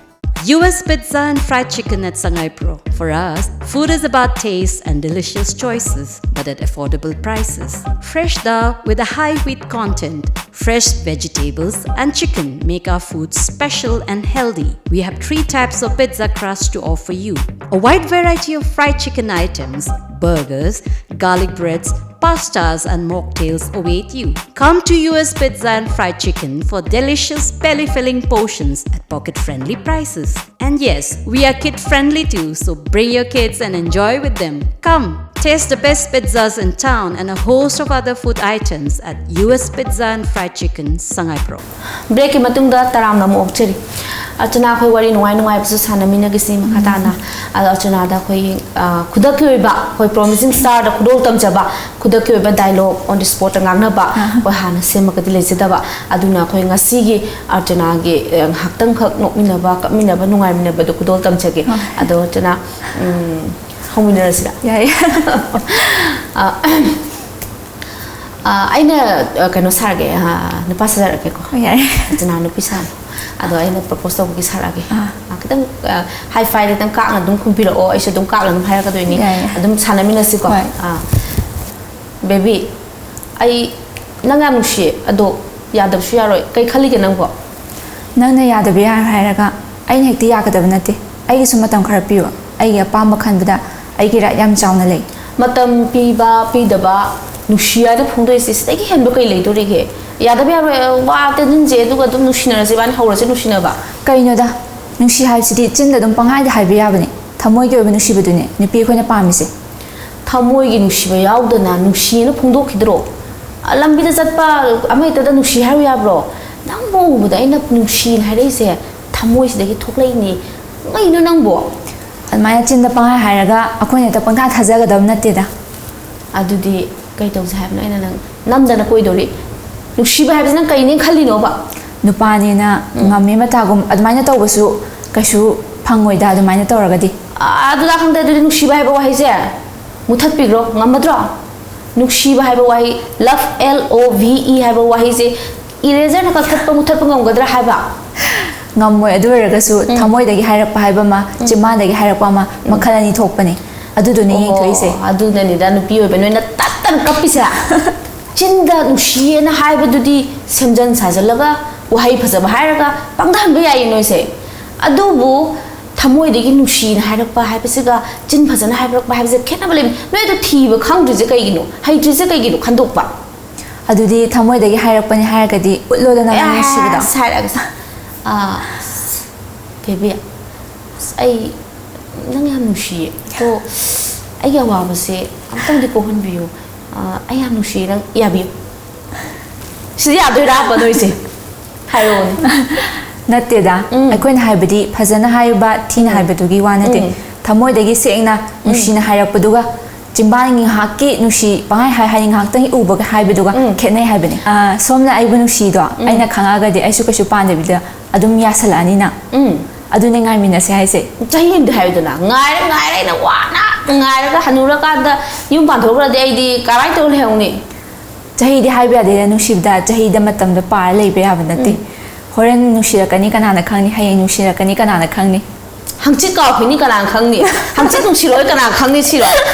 U S Pizza and Fried Chicken at Sangaipro. For us, food is about taste and delicious choices, but at affordable prices. Fresh dal with a high wheat content, fresh vegetables and chicken make our food special and healthy. We have three types of pizza crust to offer you. A wide variety of fried chicken items, burgers, garlic breads, pastas, and mocktails await you. Come to U S Pizza and Fried Chicken for delicious, belly filling portions at pocket friendly prices. And yes, we are kid friendly too, so bring your kids and enjoy with them. Come, taste the best pizzas in town and a host of other food items at U S Pizza and Fried Chicken, Sangaipro. ꯕ꯭ꯔꯦꯛꯀꯤ ꯃꯇꯨꯡꯗ ꯇꯔꯥꯝꯅ ꯑꯃꯨꯛ ꯑꯣꯛꯆꯔꯤ꯫ ꯑꯔꯆꯅꯥ, ꯑꯩꯈꯣꯏ ꯋꯥꯔꯤ ꯅꯨꯡꯉꯥꯏ ꯅꯨꯡꯉꯥꯏꯕꯁꯨ ꯁꯥꯟꯅꯃꯤꯟꯅꯒꯁꯤ ꯃꯈꯥ ꯇꯥꯅ꯫ ꯑꯗꯣ ꯑꯔꯆꯅꯥꯗ ꯑꯩꯈꯣꯏ, ꯑ, ꯈꯨꯗꯛꯀꯤ ꯑꯣꯏꯕ ꯑꯩꯈꯣꯏ Promising Starꯗ ꯈꯨꯗꯣꯜ ꯇꯝꯖꯕ ꯈꯨꯗꯛꯀꯤ ꯑꯣꯏꯕ dialogue on the spotꯇ ꯉꯥꯡꯅꯕ ꯑꯩꯈꯣꯏ ꯍꯥꯟꯅ ꯁꯦꯝꯃꯒꯗꯤ ꯂꯩꯖꯗꯕ꯫ ꯑꯗꯨꯅ ꯑꯩꯈꯣꯏ ꯉꯁꯤꯒꯤ ꯑꯔꯆꯅꯥꯒꯤ, ꯑ, ꯉꯥꯏꯍꯥꯛꯇꯪꯈꯛ ꯅꯣꯛꯃꯤꯟꯅꯕ, ꯀꯞꯃꯤꯟꯅꯕ, ꯅꯨꯡꯉꯥꯏꯃꯤꯟꯅꯕꯗꯣ ꯈꯨꯗꯣꯜ ꯇꯝꯖꯒꯦ꯫ ꯑꯗꯣ ꯑꯔꯆꯅꯥ, ꯎꯝ, ꯍꯧꯃꯤꯟꯅꯔꯁꯤꯔ? ꯌꯥꯏ꯫ ꯑ, ꯑ, ꯑꯩꯅ, ꯑ, ꯀꯩꯅꯣ ꯁꯥꯔꯒꯦ, ꯑ, ꯅꯨꯄꯥ ꯁꯥꯖꯔꯛꯀꯦꯀꯣ꯫ ꯌꯥꯏ꯫ ꯑꯔꯆꯅꯥ ꯅꯨꯄꯤ ꯁꯥꯔꯣ꯫ ꯑꯗꯣ ꯑꯩꯅ propose ꯇꯧꯕꯒꯤ ꯁꯥꯔꯛꯑꯒꯦ꯫ ꯑꯥ꯫ ꯑ, ꯈꯤꯇꯪ, ꯑ, high fiveꯗ ꯈꯤꯇꯪ ꯀꯥꯛꯅ ꯑꯗꯨꯝ ꯈꯨꯝꯕꯤꯔꯛꯑꯣ, ꯑꯩꯁꯨ ꯑꯗꯨꯝ ꯀꯥꯛꯅ ꯑꯗꯨꯝ ꯍꯥꯏꯔꯛꯀꯗꯣꯏꯅꯤ꯫ ꯌꯥꯏ, ꯌꯥꯏ꯫ ꯑꯗꯨꯝ ꯁꯥꯟꯅꯃꯤꯟꯅꯁꯤꯀꯣ꯫ ꯍꯣꯏ꯫ ꯑ, baby, ꯑꯩ ꯅꯪ ꯌꯥꯝ ꯅꯨꯡꯁꯤꯌꯦ, ꯑꯗꯣ ꯌꯥꯗꯕꯁꯨ ꯌꯥꯔꯣꯏ꯫ ꯀꯩ ꯈꯜꯂꯤꯒꯦ ꯅꯪꯕꯣ? ꯅꯪꯅ ꯌꯥꯗꯕ ꯌꯥꯔꯣꯏ ꯍꯥꯏꯔꯒ ꯑꯩꯅ ꯍꯦꯛꯇ ꯌꯥꯒꯗꯕ ꯅꯠꯇꯦ꯫ ꯑꯩꯒꯤꯁꯨ ꯃꯇꯝ ꯈꯔ ꯄꯤꯌꯨ꯫ ꯑꯩꯒꯤ ꯑꯄꯥꯝꯕ ꯈꯟꯕꯗ ꯑꯩꯒꯤ right ꯌꯥꯝ ꯆꯥꯎꯅ ꯂꯩ꯫ ꯃꯇꯝ ꯄꯤꯕ ꯄꯤꯗꯕ, ꯅꯨꯡꯁꯤ ꯍꯥꯏꯅ ꯐꯣꯡꯗꯣꯛꯏꯁꯦ ꯁꯤꯗꯒꯤ ꯍꯦꯟꯕ ꯀꯩ ꯂꯩꯗꯣꯔꯤꯒꯦ? ꯌꯥꯗꯕ ꯌꯥꯔꯣꯏ, ꯋꯥ ꯇꯦꯟꯁꯤꯟꯁꯦ, ꯑꯗꯨꯒ ꯑꯗꯨꯝ ꯅꯨꯡꯁꯤꯅꯔꯁꯦ, ꯏꯕꯥꯅꯤ ꯍꯧꯔꯁꯦ ꯅꯨꯡꯁꯤꯅꯕ꯫ ꯀꯩꯅꯣꯗ, ꯅꯨꯡꯁꯤ ꯍꯥꯏꯕꯁꯤꯗꯤ ꯆꯤꯟꯗ ꯑꯗꯨꯝ ꯄꯪꯍꯥꯏꯗ ꯍꯥꯏꯕ ꯌꯥꯕꯅꯦ꯫ ꯊꯃꯣꯏꯒꯤ ꯑꯣꯏꯕ ꯅꯨꯡꯁꯤꯕꯗꯨꯅꯦ ꯅꯨꯄꯤ ꯑꯩꯈꯣꯏꯅ ꯄꯥꯝꯃꯤꯁꯦ꯫ ꯊꯃꯣꯏꯒꯤ ꯅꯨꯡꯁꯤꯕ ꯌꯥꯎꯗꯅ ꯅꯨꯡꯁꯤꯅ ꯐꯣꯡꯗꯣꯛꯈꯤꯗ꯭ꯔꯣ? ꯑ, ꯂꯝꯕꯤꯗ ꯆꯠꯄ ꯑꯃ ꯍꯦꯛꯇꯗ ꯅꯨꯡꯁꯤ ꯍꯥꯏꯔꯨ ꯌꯥꯕ꯭ꯔꯣ? ꯅꯪꯕꯨ ꯎꯕꯗ ꯑꯩꯅ ꯅꯨꯡꯁꯤꯅ ꯍꯥꯏꯔꯛꯏꯁꯦ ꯊꯃꯣꯏꯁꯤꯗꯒꯤ ꯊꯣꯛꯂꯛꯏꯅꯤ꯫ ꯀꯩꯅꯣ ꯅꯪꯕꯣ? ꯑꯗꯨꯃꯥꯏꯅ ꯆꯤꯟꯗ ꯄꯪꯍꯥꯏ ꯍꯥꯏꯔꯒ ꯑꯩꯈꯣꯏꯅ ꯍꯦꯛꯇ ꯄꯪꯊꯥ ꯊꯥꯖꯒꯗꯕ ꯅꯠꯇꯦꯗ꯫ ꯑꯗꯨꯗꯤ ꯀꯩ ꯇꯧꯁꯦ ꯍꯥꯏꯕꯅꯣ? ꯑꯩꯅ ꯅꯪ ꯅꯝꯗꯅ ꯀꯣꯏꯗꯧꯔꯤ꯫ ꯅꯨꯡꯁꯤꯕ ꯍꯥꯏꯕꯁꯤ ꯅꯪ ꯀꯩꯅꯦ ꯈꯜꯂꯤꯅꯣꯕ? ꯅꯨꯄꯥꯅꯦꯅ ꯉꯝꯃꯦ ꯃꯇꯥꯒꯨꯝ ꯑꯗꯨꯃꯥꯏꯅ ꯇꯧꯕꯁꯨ ꯀꯩꯁꯨ ꯐꯪꯉꯣꯏꯗ ꯑꯗꯨꯃꯥꯏꯅ ꯇꯧꯔꯒꯗꯤ꯫ ꯑꯥ, ꯑꯗꯨꯗ ꯈꯪꯗꯦ, ꯑꯗꯨꯗꯤ ꯅꯨꯡꯁꯤꯕ ꯍꯥꯏꯕ ꯋꯥꯍꯩꯁꯦ ꯃꯨꯊꯠꯄꯤꯈ꯭ꯔꯣ, ꯉꯝꯃꯗ꯭ꯔꯣ? ꯅꯨꯡꯁꯤꯕ ꯍꯥꯏꯕ ꯋꯥꯍꯩ, love, L O V E ꯍꯥꯏꯕ ꯋꯥꯍꯩꯁꯦ eraserꯅ ꯀꯛꯊꯠꯄ, ꯃꯨꯊꯠꯄ ꯉꯝꯒꯗ꯭ꯔꯥ ꯍꯥꯏꯕ? ꯉꯝꯃꯣꯏ꯫ ꯑꯗꯨ ꯑꯣꯏꯔꯒꯁꯨ ꯊꯃꯣꯏꯗꯒꯤ ꯍꯥꯏꯔꯛꯄ ꯍꯥꯏꯕ ꯑꯃ, ꯆꯤꯝꯕꯥꯟꯗꯒꯤ ꯍꯥꯏꯔꯛꯄ ꯑꯃ, ꯃꯈꯜ ꯑꯅꯤ ꯊꯣꯛꯄꯅꯦ꯫ ꯑꯗꯨꯗꯨꯅꯦ ꯌꯦꯡꯊꯣꯛꯏꯁꯦ꯫ ꯑꯣ, ꯑꯗꯨꯅꯅꯤꯗ ꯅꯨꯄꯤ ꯑꯣꯏꯕ ꯅꯣꯏꯅ ꯇꯠꯇꯅ ꯀꯞꯄꯤꯁꯦ꯫ ꯆꯤꯟꯗ ꯅꯨꯡꯁꯤꯌꯦꯅ ꯍꯥꯏꯕꯗꯨꯗꯤ ꯁꯦꯝꯖꯟ ꯁꯥꯖꯜꯂꯒ ꯋꯥꯍꯩ ꯐꯖꯕ ꯍꯥꯏꯔꯒ ꯄꯪꯊꯍꯟꯕ ꯌꯥꯏꯌꯦ ꯅꯣꯏꯁꯦ꯫ ꯑꯗꯨꯕꯨ ꯊꯃꯣꯏꯗꯒꯤ ꯅꯨꯡꯁꯤꯅ ꯍꯥꯏꯔꯛꯄ ꯍꯥꯏꯕꯁꯤꯒ ꯆꯤꯟ ꯐꯖꯅ ꯍꯥꯏꯔꯛꯄ ꯍꯥꯏꯕꯁꯦ ꯈꯦꯠꯅꯕ ꯂꯩꯕꯅꯤ꯫ ꯅꯣꯏ ꯑꯗꯨ ꯊꯤꯕ ꯈꯪꯗ꯭ꯔꯤꯁꯦ ꯀꯩꯒꯤꯅꯣ? ꯍꯩꯇ꯭ꯔꯤꯁꯦ ꯀꯩꯒꯤꯅꯣ? ꯈꯟꯗꯣꯛꯄ꯫ ꯑꯗꯨꯗꯤ ꯊꯃꯣꯏꯗꯒꯤ ꯍꯥꯏꯔꯛꯄꯅꯤ ꯍꯥꯏꯔꯒꯗꯤ ꯎꯠꯂꯣꯗꯅ ꯅꯪ ꯅꯨꯡꯁꯤꯕꯗꯣ꯫ ꯑꯁ, ꯍꯥꯏꯔꯛꯑꯒꯦ꯫ ꯑꯥ, ꯕꯦꯕꯤ, ꯑꯁ, ꯑꯩ ꯅꯪ ꯌꯥꯝ ꯅꯨꯡꯁꯤꯌꯦ꯫ ꯑꯗꯣ ꯑꯩꯒꯤ ꯑꯋꯥꯕꯁꯦ ꯑꯝꯇꯪꯗꯤ ꯀꯣꯛꯍꯟꯕꯤꯌꯨ꯫ ꯑꯥ, ꯑꯩ ꯌꯥꯝ ꯅꯨꯡꯁꯤꯌꯦ, ꯅꯪ ꯌꯥꯕꯤꯌꯨ꯫ ꯁꯤꯗꯤ ꯌꯥꯗꯣꯏꯔꯥꯕ ꯅꯣꯏꯁꯦ? ꯍꯥꯏꯔꯛꯑꯣꯅꯦ꯫ ꯅꯠꯇꯦꯗ, ꯎꯝ꯫ ꯑꯩꯈꯣꯏꯅ ꯍꯥꯏꯕꯗꯤ ꯐꯖꯅ ꯍꯥꯏꯕ, ꯊꯤꯅ ꯎꯝ꯫ ꯍꯥꯏꯕꯗꯨꯒꯤ ꯋꯥ ꯅꯠꯇꯦ꯫ ꯎꯝ꯫ ꯊꯃꯣꯏꯗꯒꯤ ꯁꯦꯡꯅ ꯅꯨꯡꯁꯤꯅ ꯍꯥꯏꯔꯛꯄꯗꯨꯒ ꯆꯤꯝꯕꯥꯜ ꯉꯥꯏꯍꯥꯛꯀꯤ ꯅꯨꯡꯁꯤ ꯄꯪꯍꯥꯏ ꯍꯥꯏ, ꯍꯥꯏꯗꯤ ꯉꯥꯏꯍꯥꯛꯇꯪ ꯎꯕꯒ ꯍꯥꯏꯕꯗꯨꯒ ꯎꯝ꯫ ꯈꯦꯠꯅꯩ ꯍꯥꯏꯕꯅꯤ꯫ ꯑꯥ, ꯁꯣꯝꯅ ꯑꯩꯕꯨ ꯅꯨꯡꯁꯤꯗꯣ ꯎꯝ꯫ ꯑꯩꯅ ꯈꯪꯉꯛꯑꯒꯗꯤ ꯑꯩꯁꯨ ꯀꯩꯁꯨ ꯄꯥꯝꯗꯕꯤꯗ ꯑꯗꯨꯝ ꯌꯥꯁꯜꯂꯛꯑꯅꯤꯅ꯫ ꯎꯝ꯫ ꯑꯗꯨꯅꯦ ꯉꯥꯏꯃꯤꯟꯅꯁꯦ ꯍꯥꯏꯁꯦ꯫ ꯆꯍꯤ ꯑꯃꯗꯤ ꯍꯥꯏꯌꯨꯗꯅ, ꯉꯥꯏꯔ ꯉꯥꯏꯔ ꯑꯩꯅ ꯋꯥꯅ ꯉꯥꯏꯔꯒ ꯍꯅꯨꯔꯀꯥꯟꯗ ꯌꯨꯝ ꯄꯥꯟꯊꯣꯛꯈ꯭ꯔꯗꯤ ꯑꯩꯗꯤ ꯀꯃꯥꯏꯅ ꯇꯧꯔ ꯂꯩꯍꯧꯅꯤ? ꯆꯍꯤꯗꯤ ꯍꯥꯏꯕ ꯌꯥꯗꯦꯗ, ꯅꯨꯡꯁꯤꯕꯗ ꯆꯍꯤꯗ ꯃꯇꯝꯗ ꯄꯥꯔ ꯂꯩꯕ ꯌꯥꯕ ꯅꯠꯇꯦ꯫ ꯎꯝ꯫ ꯍꯣꯔꯦꯟ ꯅꯨꯡꯁꯤꯔꯛꯀꯅꯤ ꯀꯅꯥꯅ ꯈꯪꯅꯤ, ꯍꯌꯦꯡ ꯅꯨꯡꯁꯤꯔꯛꯀꯅꯤ ꯀꯅꯥꯅ ꯈꯪꯅꯤ꯫ ꯍꯪꯆꯤꯠ ꯀꯥꯎꯈꯤꯅꯤ ꯀꯅꯥꯅ ꯈꯪꯅꯤ? ꯍꯪꯆꯤꯠ ꯅꯨꯡꯁꯤꯔꯣꯏ ꯀꯅꯥꯅ ꯈꯪꯅꯤ ꯁꯤꯔꯣ?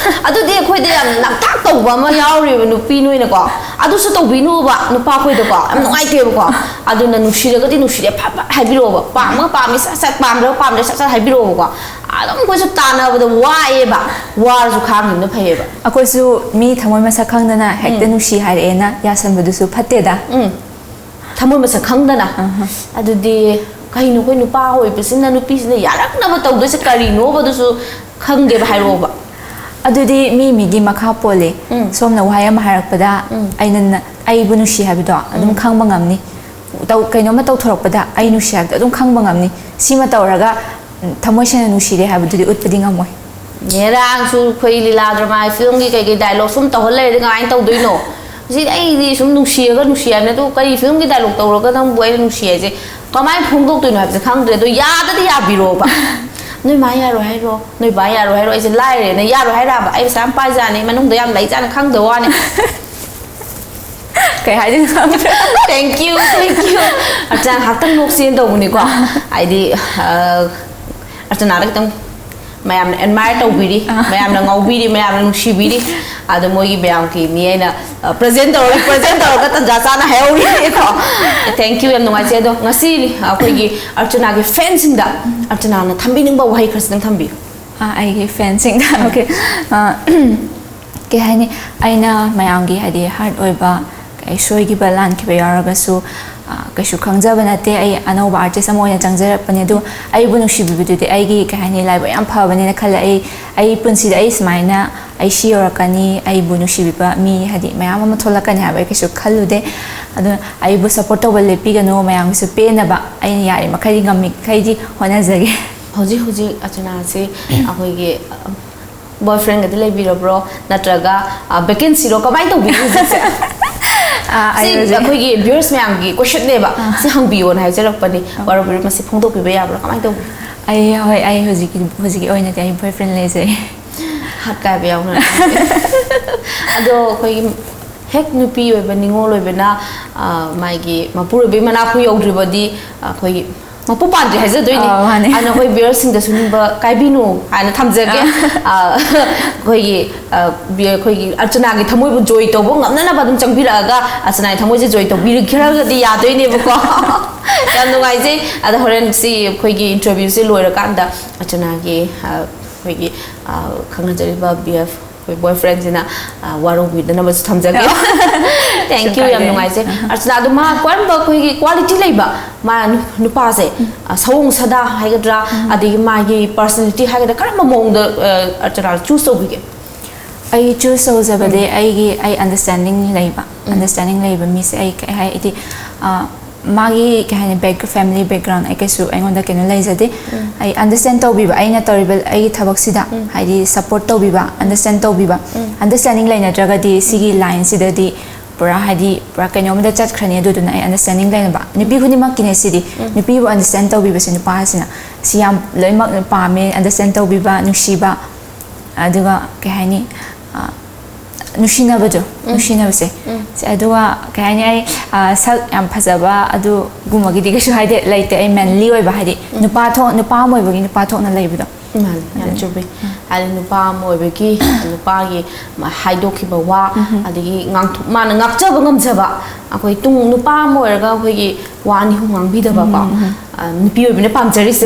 ꯑꯗꯨꯗꯤ ꯑꯩꯈꯣꯏꯗ ꯌꯥꯝ ꯅꯝꯊꯥꯛ ꯇꯧꯕ ꯑꯃ ꯌꯥꯎꯔꯤꯕ ꯅꯨꯄꯤ ꯅꯣꯏꯅꯀꯣ, ꯑꯗꯨꯁꯨ ꯇꯧꯕꯤꯅꯨꯕ ꯅꯨꯄꯥ ꯑꯩꯈꯣꯏꯗꯀꯣ, ꯌꯥꯝ ꯅꯨꯡꯉꯥꯏꯇꯦꯕꯀꯣ꯫ ꯑꯗꯨꯅ ꯅꯨꯡꯁꯤꯔꯒꯗꯤ ꯅꯨꯡꯁꯤꯔꯦ ꯐꯠ ꯐꯠ ꯍꯥꯏꯕꯤꯔꯛꯑꯣꯕ, ꯄꯥꯝꯃꯒ ꯄꯥꯝꯃꯤ ꯁꯠ ꯁꯠ, ꯄꯥꯝꯗ꯭ꯔꯒ ꯄꯥꯝꯗ꯭ꯔꯦ ꯁꯠ ꯁꯠ ꯍꯥꯏꯕꯤꯔꯛꯑꯣꯕꯀꯣ꯫ ꯑꯗꯨꯝ ꯑꯩꯈꯣꯏꯁꯨ ꯇꯥꯟꯅꯕꯗ ꯋꯥꯏꯑꯦꯕ, ꯋꯥꯔꯁꯨ ꯈꯥꯡꯈꯤꯕꯅ ꯐꯩꯌꯦꯕ꯫ ꯑꯩꯈꯣꯏꯁꯨ ꯃꯤ ꯊꯃꯣꯏ ꯃꯁꯛ ꯈꯪꯗꯅ ꯍꯦꯛꯇ ꯅꯨꯡꯁꯤ ꯍꯥꯏꯔꯛꯑꯦꯅ ꯌꯥꯁꯟꯕꯗꯨꯁꯨ ꯐꯠꯇꯦꯗ꯫ ꯎꯝ꯫ ꯊꯃꯣꯏ ꯃꯁꯛ ꯈꯪꯗꯅ꯫ ꯑꯗꯨꯗꯤ ꯀꯩꯅꯣ, ꯑꯩꯈꯣꯏ ꯅꯨꯄꯥ ꯑꯣꯏꯕꯁꯤꯅ ꯅꯨꯄꯤꯁꯤꯅ ꯌꯥꯔꯛꯅꯕ ꯇꯧꯗꯣꯏꯁꯦ ꯀꯔꯤꯅꯣꯕ? ꯑꯗꯨꯁꯨ ꯈꯪꯗꯦꯕ, ꯍꯥꯏꯔꯛꯑꯣꯕ꯫ ꯑꯗꯨꯗꯤ ꯃꯤ ꯃꯤꯒꯤ ꯃꯈꯥ ꯄꯣꯜꯂꯦ꯫ ꯎꯝ꯫ ꯁꯣꯝꯅ ꯋꯥꯍꯩ ꯑꯃ ꯍꯥꯏꯔꯛꯄꯗ ꯎꯝ꯫ ꯑꯩꯅ ꯅ-, ꯑꯩꯕꯨ ꯅꯨꯡꯁꯤ ꯍꯥꯏꯕꯗꯣ ꯑꯗꯨꯝ ꯎꯝ꯫ ꯈꯪꯕ ꯉꯝꯅꯤ꯫ ꯇꯧ-, ꯀꯩꯅꯣꯝꯃ ꯇꯧꯊꯣꯔꯛꯄꯗ ꯑꯩ ꯅꯨꯡꯁꯤ ꯍꯥꯏꯕꯗꯣ ꯑꯗꯨꯝ ꯈꯪꯕ ꯉꯝꯅꯤ꯫ ꯁꯤꯃ ꯇꯧꯔꯒ, ꯎꯝ, ꯊꯃꯣꯏ ꯁꯦꯡꯅ ꯅꯨꯡꯁꯤꯔꯦ ꯍꯥꯏꯕꯗꯨꯗꯤ ꯎꯠꯄꯗꯤ ꯉꯝꯃꯣꯏ꯫ ꯉꯔꯥꯡꯁꯨ ꯑꯩꯈꯣꯏ ꯂꯤꯂꯥ ꯗ꯭ꯔꯃꯥ ꯐꯤꯂꯝꯒꯤ ꯀꯩꯀꯩ ꯗꯥꯏꯂꯣꯒ ꯁꯨꯝ ꯇꯧꯍꯜ ꯂꯩꯔꯗꯤ ꯀꯃꯥꯏꯅ ꯇꯧꯗꯣꯏꯅꯣ? ꯁꯤꯗꯤ ꯑꯩꯗꯤ ꯁꯨꯝ ꯅꯨꯡꯁꯤ ꯍꯥꯏꯔꯒ ꯅꯨꯡꯁꯤ ꯍꯥꯏꯕꯅꯦ꯫ ꯑꯗꯨ ꯀꯔꯤ ꯐꯤꯂꯝꯒꯤ ꯗꯥꯏꯂꯣꯒ ꯇꯧꯔꯒ ꯅꯪꯕꯨ ꯑꯩꯅ ꯅꯨꯡꯁꯤ ꯍꯥꯏꯁꯦ ꯀꯃꯥꯏꯅ ꯐꯣꯡꯗꯣꯛꯇꯣꯏꯅꯣ ꯍꯥꯏꯕꯁꯦ ꯈꯪꯗ꯭ꯔꯦ꯫ ꯑꯗꯣ ꯌꯥꯗꯗꯤ ꯌꯥꯕꯤꯔꯣꯕ꯫ ꯅꯣꯏ ꯃꯥ ꯌꯥꯔꯣꯏ ꯍꯥꯏꯔꯣ, ꯅꯣꯏ ꯕꯥ ꯌꯥꯔꯣꯏ ꯍꯥꯏꯔꯣ꯫ ꯑꯩꯁꯦ ꯂꯥꯏꯔꯦꯅ ꯌꯥꯔꯣꯏ ꯍꯥꯏꯔꯛꯑꯕ꯫ ꯑꯩ ꯄꯩꯁꯥ ꯌꯥꯝ ꯄꯥꯏꯖꯥꯅꯤ, ꯃꯅꯨꯡꯗ ꯌꯥꯝ ꯂꯩꯖꯥꯅꯤ, ꯈꯪꯗꯕ ꯋꯥꯅꯤ꯫ ꯀꯩ ꯍꯥꯏꯗꯣꯏꯅꯣ ꯈꯪꯗ꯭ꯔꯦ꯫ Thank you, thank you꯫ ꯑꯔꯆꯅꯥ, ꯉꯥꯏꯍꯥꯛꯇꯪ ꯅꯣꯛꯁꯦꯅ ꯇꯧꯕꯅꯤꯀꯣ꯫ ꯍꯥꯏꯗꯤ, ꯑ, ꯑꯔꯆꯅꯥꯗ ꯈꯤꯇꯪ ꯃꯌꯥꯝꯅ ꯑꯦꯗꯃꯥꯏꯌꯔ ꯇꯧꯕꯤꯔꯤ, ꯃꯌꯥꯝꯅ ꯉꯥꯎꯕꯤꯔꯤ, ꯃꯌꯥꯝꯅ ꯅꯨꯡꯁꯤꯕꯤꯔꯤ꯫ ꯑꯗꯣ ꯃꯣꯏꯒꯤ ꯃꯌꯥꯝꯒꯤ ꯃꯤ ꯑꯩꯅ ꯄ꯭ꯔꯖꯦꯟ ꯇꯧꯔꯒ ꯄ꯭ꯔꯖꯦꯟ ꯇꯧꯔꯒ ꯇꯟꯖꯥ ꯆꯥꯅ ꯍꯥꯏꯍꯧꯔꯤꯀꯣ꯫ ꯊꯦꯡꯀ꯭ꯌꯨ, ꯌꯥꯝ ꯅꯨꯡꯉꯥꯏꯖꯩ꯫ ꯑꯗꯣ ꯉꯁꯤ ꯑꯩꯈꯣꯏꯒꯤ ꯑꯔꯆꯅꯥꯒꯤ ꯐꯦꯟꯁꯤꯡꯗ ꯑꯔꯆꯅꯥꯅ ꯊꯝꯕꯤꯅꯤꯡꯕ ꯋꯥꯍꯩ ꯈꯔꯁꯤꯗꯪ ꯊꯝꯕꯤꯌꯨ꯫ ꯑꯥ, ꯑꯩꯒꯤ ꯐꯦꯟꯁꯤꯡꯗ ꯑꯣꯀꯦ꯫ ꯀꯩ ꯍꯥꯏꯅꯤ, ꯑꯩꯅ ꯃꯌꯥꯝꯒꯤ ꯍꯥꯏꯗꯤ ꯍꯔꯠ ꯑꯣꯏꯕ, ꯑꯩ ꯁꯣꯏꯈꯤꯕ ꯂꯥꯟꯈꯤꯕ ꯌꯥꯎꯔꯒꯁꯨ, ꯑ, ꯀꯩꯁꯨ ꯈꯪꯖꯕ ꯅꯠꯇꯦ꯫ ꯑꯩ ꯑꯅꯧꯕ ꯑꯥꯔꯇꯤꯁ ꯑꯃ ꯑꯣꯏꯅ ꯆꯪꯖꯔꯛꯄꯅꯦ꯫ ꯑꯗꯨ ꯑꯩꯕꯨ ꯅꯨꯡꯁꯤꯕꯤꯕꯗꯨꯗꯤ ꯑꯩꯒꯤ, ꯀꯩ ꯍꯥꯏꯅꯤ, ꯂꯥꯏꯕꯛ ꯌꯥꯝ ꯐꯕꯅꯦꯅ ꯈꯜꯂꯦ꯫ ꯑꯩ ꯑꯩ ꯄꯨꯟꯁꯤꯗ ꯑꯩ ꯁꯨꯃꯥꯏꯅ ꯑꯩ ꯁꯤ ꯌꯧꯔꯛꯀꯅꯤ, ꯑꯩꯕꯨ ꯅꯨꯡꯁꯤꯕꯤꯕ ꯃꯤ ꯍꯥꯏꯗꯤ ꯃꯌꯥꯝ ꯑꯃ ꯊꯣꯛꯂꯛꯀꯅꯤ ꯍꯥꯏꯕ ꯑꯩ ꯀꯩꯁꯨ ꯈꯜꯂꯨꯗꯦ꯫ ꯑꯗꯨꯅ ꯑꯩꯕꯨ ꯁꯞꯄꯣꯔꯠ ꯇꯧꯕ ꯂꯦꯞꯄꯤꯒꯅꯨ, ꯃꯌꯥꯝꯒꯤꯁꯨ ꯄꯦꯟꯅꯕ ꯑꯩꯅ ꯌꯥꯔꯤꯃꯈꯩꯗꯤ ꯉꯝꯃꯤꯈꯩꯗꯤ ꯍꯣꯠꯅꯖꯒꯦ꯫ ꯍꯧꯖꯤꯛ ꯍꯧꯖꯤꯛ ꯑꯔꯆꯅꯥꯁꯤ ꯑꯩꯈꯣꯏꯒꯤ ꯕꯣꯏꯐ꯭ꯔꯦꯟꯒꯗꯤ ꯂꯩꯕꯤꯔꯕ꯭ꯔꯣ, ꯅꯠꯇ꯭ꯔꯒ ꯚꯦꯀꯦꯟꯁꯤꯔꯣ, ꯀꯃꯥꯏꯅ ꯇꯧꯕꯤꯔꯤ ꯍꯧꯖꯤꯛꯁꯦ? ꯑꯥ, ꯑꯩ ꯁꯤ ꯍꯧꯖꯤꯛ ꯑꯩꯈꯣꯏꯒꯤ ꯚ꯭ꯌꯨꯋꯔꯁ ꯃꯌꯥꯝꯒꯤ ꯀꯣꯏꯁꯟꯅꯦꯕ, ꯁꯤ ꯍꯪꯕꯤꯌꯣꯅ ꯍꯥꯏꯖꯔꯛꯄꯅꯤ꯫ ꯋꯥꯔꯧꯕꯤꯔꯣ, ꯃꯁꯤ ꯐꯣꯡꯗꯣꯛꯄꯤꯕ ꯌꯥꯕ꯭ꯔꯥ, ꯀꯃꯥꯏꯅ ꯇꯧꯕꯤ? ꯑꯩ, ꯍꯣꯏ, ꯑꯩ ꯍꯧꯖꯤꯛꯀꯤ, ꯍꯧꯖꯤꯛꯀꯤ ꯑꯣꯏꯅꯗꯤ ꯑꯩ ꯕꯣꯏꯐ꯭ꯔꯦꯟ ꯂꯩꯖꯩ꯫ ꯍꯥꯠ ꯀꯥꯏꯕ ꯌꯥꯎꯅ ꯑꯗꯣ ꯑꯩꯈꯣꯏꯒꯤ ꯍꯦꯛ ꯅꯨꯄꯤ ꯑꯣꯏꯕ, ꯅꯤꯉꯣꯜ ꯑꯣꯏꯕꯅ, ꯑ, ꯃꯥꯒꯤ ꯃꯄꯨꯔꯣꯏꯕꯒꯤ ꯃꯅꯥꯛꯄꯨ ꯌꯧꯗ꯭ꯔꯤꯕꯗꯤ, ꯑ, ꯑꯩꯈꯣꯏꯒꯤ ꯃꯄꯨ ꯄꯥꯟꯗ꯭ꯔꯤ ꯍꯥꯏꯖꯗꯣꯏꯅꯤ꯫ ꯑꯥ, ꯃꯥꯅꯦ꯫ ꯑꯗꯨꯅ ꯑꯩꯈꯣꯏ ꯚ꯭ꯌꯨꯋꯔꯁꯤꯡꯗꯁꯨ ꯅꯤꯡꯕ ꯀꯥꯏꯕꯤꯅꯨ ꯍꯥꯏꯅ ꯊꯝꯖꯒꯦ꯫ ꯑ, ꯑꯩꯈꯣꯏꯒꯤ, ꯑ, ꯚ꯭ꯌꯨ-, ꯑꯩꯈꯣꯏꯒꯤ ꯑꯔꯆꯅꯥꯒꯤ ꯊꯃꯣꯏꯕꯨ ꯖꯣꯏ ꯇꯧꯕ ꯉꯝꯅꯅꯕ ꯑꯗꯨꯝ ꯆꯪꯕꯤꯔꯛꯑꯒ ꯑꯔꯆꯅꯥꯒꯤ ꯊꯃꯣꯏꯁꯦ ꯖꯣꯏ ꯇꯧꯕꯤꯔꯛꯈ꯭ꯔꯒꯗꯤ ꯌꯥꯗꯣꯏꯅꯦꯕꯀꯣ꯫ ꯌꯥꯝ ꯅꯨꯡꯉꯥꯏꯖꯩ꯫ ꯑꯗꯣ ꯍꯣꯔꯦꯟ ꯁꯤ ꯑꯩꯈꯣꯏꯒꯤ ꯏꯟꯇꯔꯚ꯭ꯌꯨꯁꯦ ꯂꯣꯏꯔꯀꯥꯟꯗ ꯑꯔꯆꯅꯥꯒꯤ, ꯑ, ꯑꯩꯈꯣꯏꯒꯤ, ꯑ, ꯈꯪꯅꯖꯔꯤꯕ ꯕꯤ ꯑꯦꯐ ꯑꯩꯈꯣꯏ ꯕꯣꯏꯐ꯭ꯔꯦꯟꯁꯤꯅ, ꯑ, ꯋꯥꯔꯧꯕꯤꯗꯅꯕꯁꯨ ꯊꯝꯖꯒꯦ꯫ ꯊꯦꯡꯀ꯭ꯌꯨ, ꯌꯥꯝ ꯅꯨꯡꯉꯥꯏꯖꯩ꯫ ꯑꯔꯆꯅꯥ, ꯑꯗꯣ ꯃꯥ ꯀꯔꯝꯕ ꯑꯩꯈꯣꯏꯒꯤ ꯀ꯭ꯋꯥꯂꯤꯇꯤ ꯂꯩꯕ, ꯃꯥ ꯅꯨ-, ꯅꯨꯄꯥꯁꯦ, ꯑ, ꯁꯑꯣꯡ ꯁꯥꯗꯥ ꯍꯥꯏꯒꯗ꯭ꯔꯥ, ꯑꯗꯒꯤ ꯃꯥꯒꯤ ꯄꯔꯁꯅꯦꯂꯤꯇꯤ ꯍꯥꯏꯒꯗ꯭ꯔꯥ, ꯀꯔꯝꯕ ꯃꯑꯣꯡꯗ, ꯑ, ꯑꯔꯆꯅꯥ ꯆꯨꯁ ꯇꯧꯕꯤꯒꯦ? ꯑꯩ ꯆꯨꯁ ꯇꯧꯖꯕꯗꯤ ꯑꯩꯒꯤ, ꯑꯩ ꯑꯟꯗꯔꯁ꯭ꯇꯦꯟꯗꯤꯡ ꯂꯩꯕ, ꯑꯟꯗꯔꯁ꯭ꯇꯦꯟꯗꯤꯡ ꯂꯩꯕ ꯃꯤꯁꯦ ꯑꯩ ꯀꯩ ꯍꯥꯏꯗꯤ, ꯑ, ꯃꯥꯒꯤ ꯀꯩ ꯍꯥꯏꯅꯤ, ꯕꯦꯛ, ꯐꯦꯃꯤꯂꯤ ꯕꯦꯛꯒ꯭ꯔꯥꯎꯟ ꯑꯩ ꯀꯩꯁꯨ ꯑꯩꯉꯣꯟꯗ ꯀꯩꯅꯣ ꯂꯩꯖꯗꯦ꯫ ꯑꯩ ꯑꯟꯗꯔꯁ꯭ꯇꯦꯟ ꯇꯧꯕꯤꯕ, ꯑꯩꯅ ꯇꯧꯔꯤꯕ ꯑꯩꯒꯤ ꯊꯕꯛꯁꯤꯗ ꯍꯥꯏꯗꯤ ꯁꯞꯄꯣꯔꯠ ꯇꯧꯕꯤꯕ, ꯑꯟꯗꯔꯁ꯭ꯇꯦꯟ ꯇꯧꯕꯤꯕ꯫ ꯑꯟꯗꯔꯁ꯭ꯇꯦꯟꯗꯤꯡ ꯂꯩꯅꯗ꯭ꯔꯒꯗꯤ ꯁꯤꯒꯤ ꯂꯥꯏꯟꯁꯤꯗꯗꯤ ꯄꯨꯔꯥ ꯍꯥꯏꯗꯤ ꯄꯨꯔꯥ ꯀꯩꯅꯣꯝꯗ ꯆꯠꯈ꯭ꯔꯅꯤ꯫ ꯑꯗꯨꯗꯨꯅ ꯑꯩ ꯑꯟꯗꯔꯁ꯭ꯇꯦꯟꯗꯤꯡ ꯂꯩꯅꯕ, ꯅꯨꯄꯤ ꯈꯨꯗꯤꯡꯃꯛꯀꯤꯅꯦ ꯁꯤꯗꯤ꯫ ꯅꯨꯄꯤꯕꯨ ꯑꯟꯗꯔꯁ꯭ꯇꯦꯟ ꯇꯧꯕꯤꯕꯁꯦ ꯅꯨꯄꯥꯁꯤꯅ ꯁꯤ ꯌꯥꯝ ꯂꯣꯏꯅꯃꯛ ꯄꯥꯝꯃꯦ, ꯑꯟꯗꯔꯁ꯭ꯇꯦꯟ ꯇꯧꯕꯤꯕ, ꯅꯨꯡꯁꯤꯕ, ꯑꯗꯨꯒ ꯀꯩ ꯍꯥꯏꯅꯤ, ꯑ, ꯅꯨꯡꯁꯤꯅꯕꯗꯣ, ꯅꯨꯡꯁꯤꯅꯕꯁꯦ꯫ ꯁꯦ, ꯑꯗꯨꯒ ꯀꯩ ꯍꯥꯏꯅꯤ, ꯑꯩ, ꯑ, ꯁꯛ ꯌꯥꯝ ꯐꯖꯕ ꯑꯗꯨꯒꯨꯝꯕꯒꯤꯗꯤ ꯀꯩꯁꯨ ꯍꯥꯏꯗꯤ ꯂꯩꯇꯦ꯫ ꯑꯩ ꯃꯦꯟꯂꯤ ꯑꯣꯏꯕ ꯍꯥꯏꯗꯤ ꯅꯨꯄꯥ ꯊꯣꯛ-, ꯅꯨꯄꯥ ꯑꯃ ꯑꯣꯏꯕꯒꯤ ꯅꯨꯄꯥ ꯊꯣꯛꯅ ꯂꯩꯕꯗꯣ꯫ ꯃꯥꯅꯤ, ꯌꯥꯝ ꯆꯨꯝꯃꯤ꯫ ꯍꯥꯏꯗꯤ ꯅꯨꯄꯥ ꯑꯃ ꯑꯣꯏꯕꯒꯤ, ꯅꯨꯄꯥꯒꯤ ꯃ-, ꯍꯥꯏꯗꯣꯛꯈꯤꯕ ꯋꯥ, ꯑꯗꯒꯤ ꯉꯥꯡꯊꯣꯛ-, ꯃꯥꯅ ꯉꯥꯛꯆꯕ ꯉꯝꯖꯕ, ꯑꯩꯈꯣꯏ ꯇꯨꯡ ꯅꯨꯄꯥ ꯑꯃ ꯑꯣꯏꯔꯒ ꯑꯩꯈꯣꯏꯒꯤ ꯋꯥ ꯑꯅꯤ ꯑꯍꯨꯝ ꯉꯥꯡꯕꯤꯗꯕꯀꯣ꯫ ꯑ, ꯅꯨꯄꯤ ꯑꯣꯏꯕꯅ ꯄꯥꯝꯖꯔꯤꯁꯦ꯫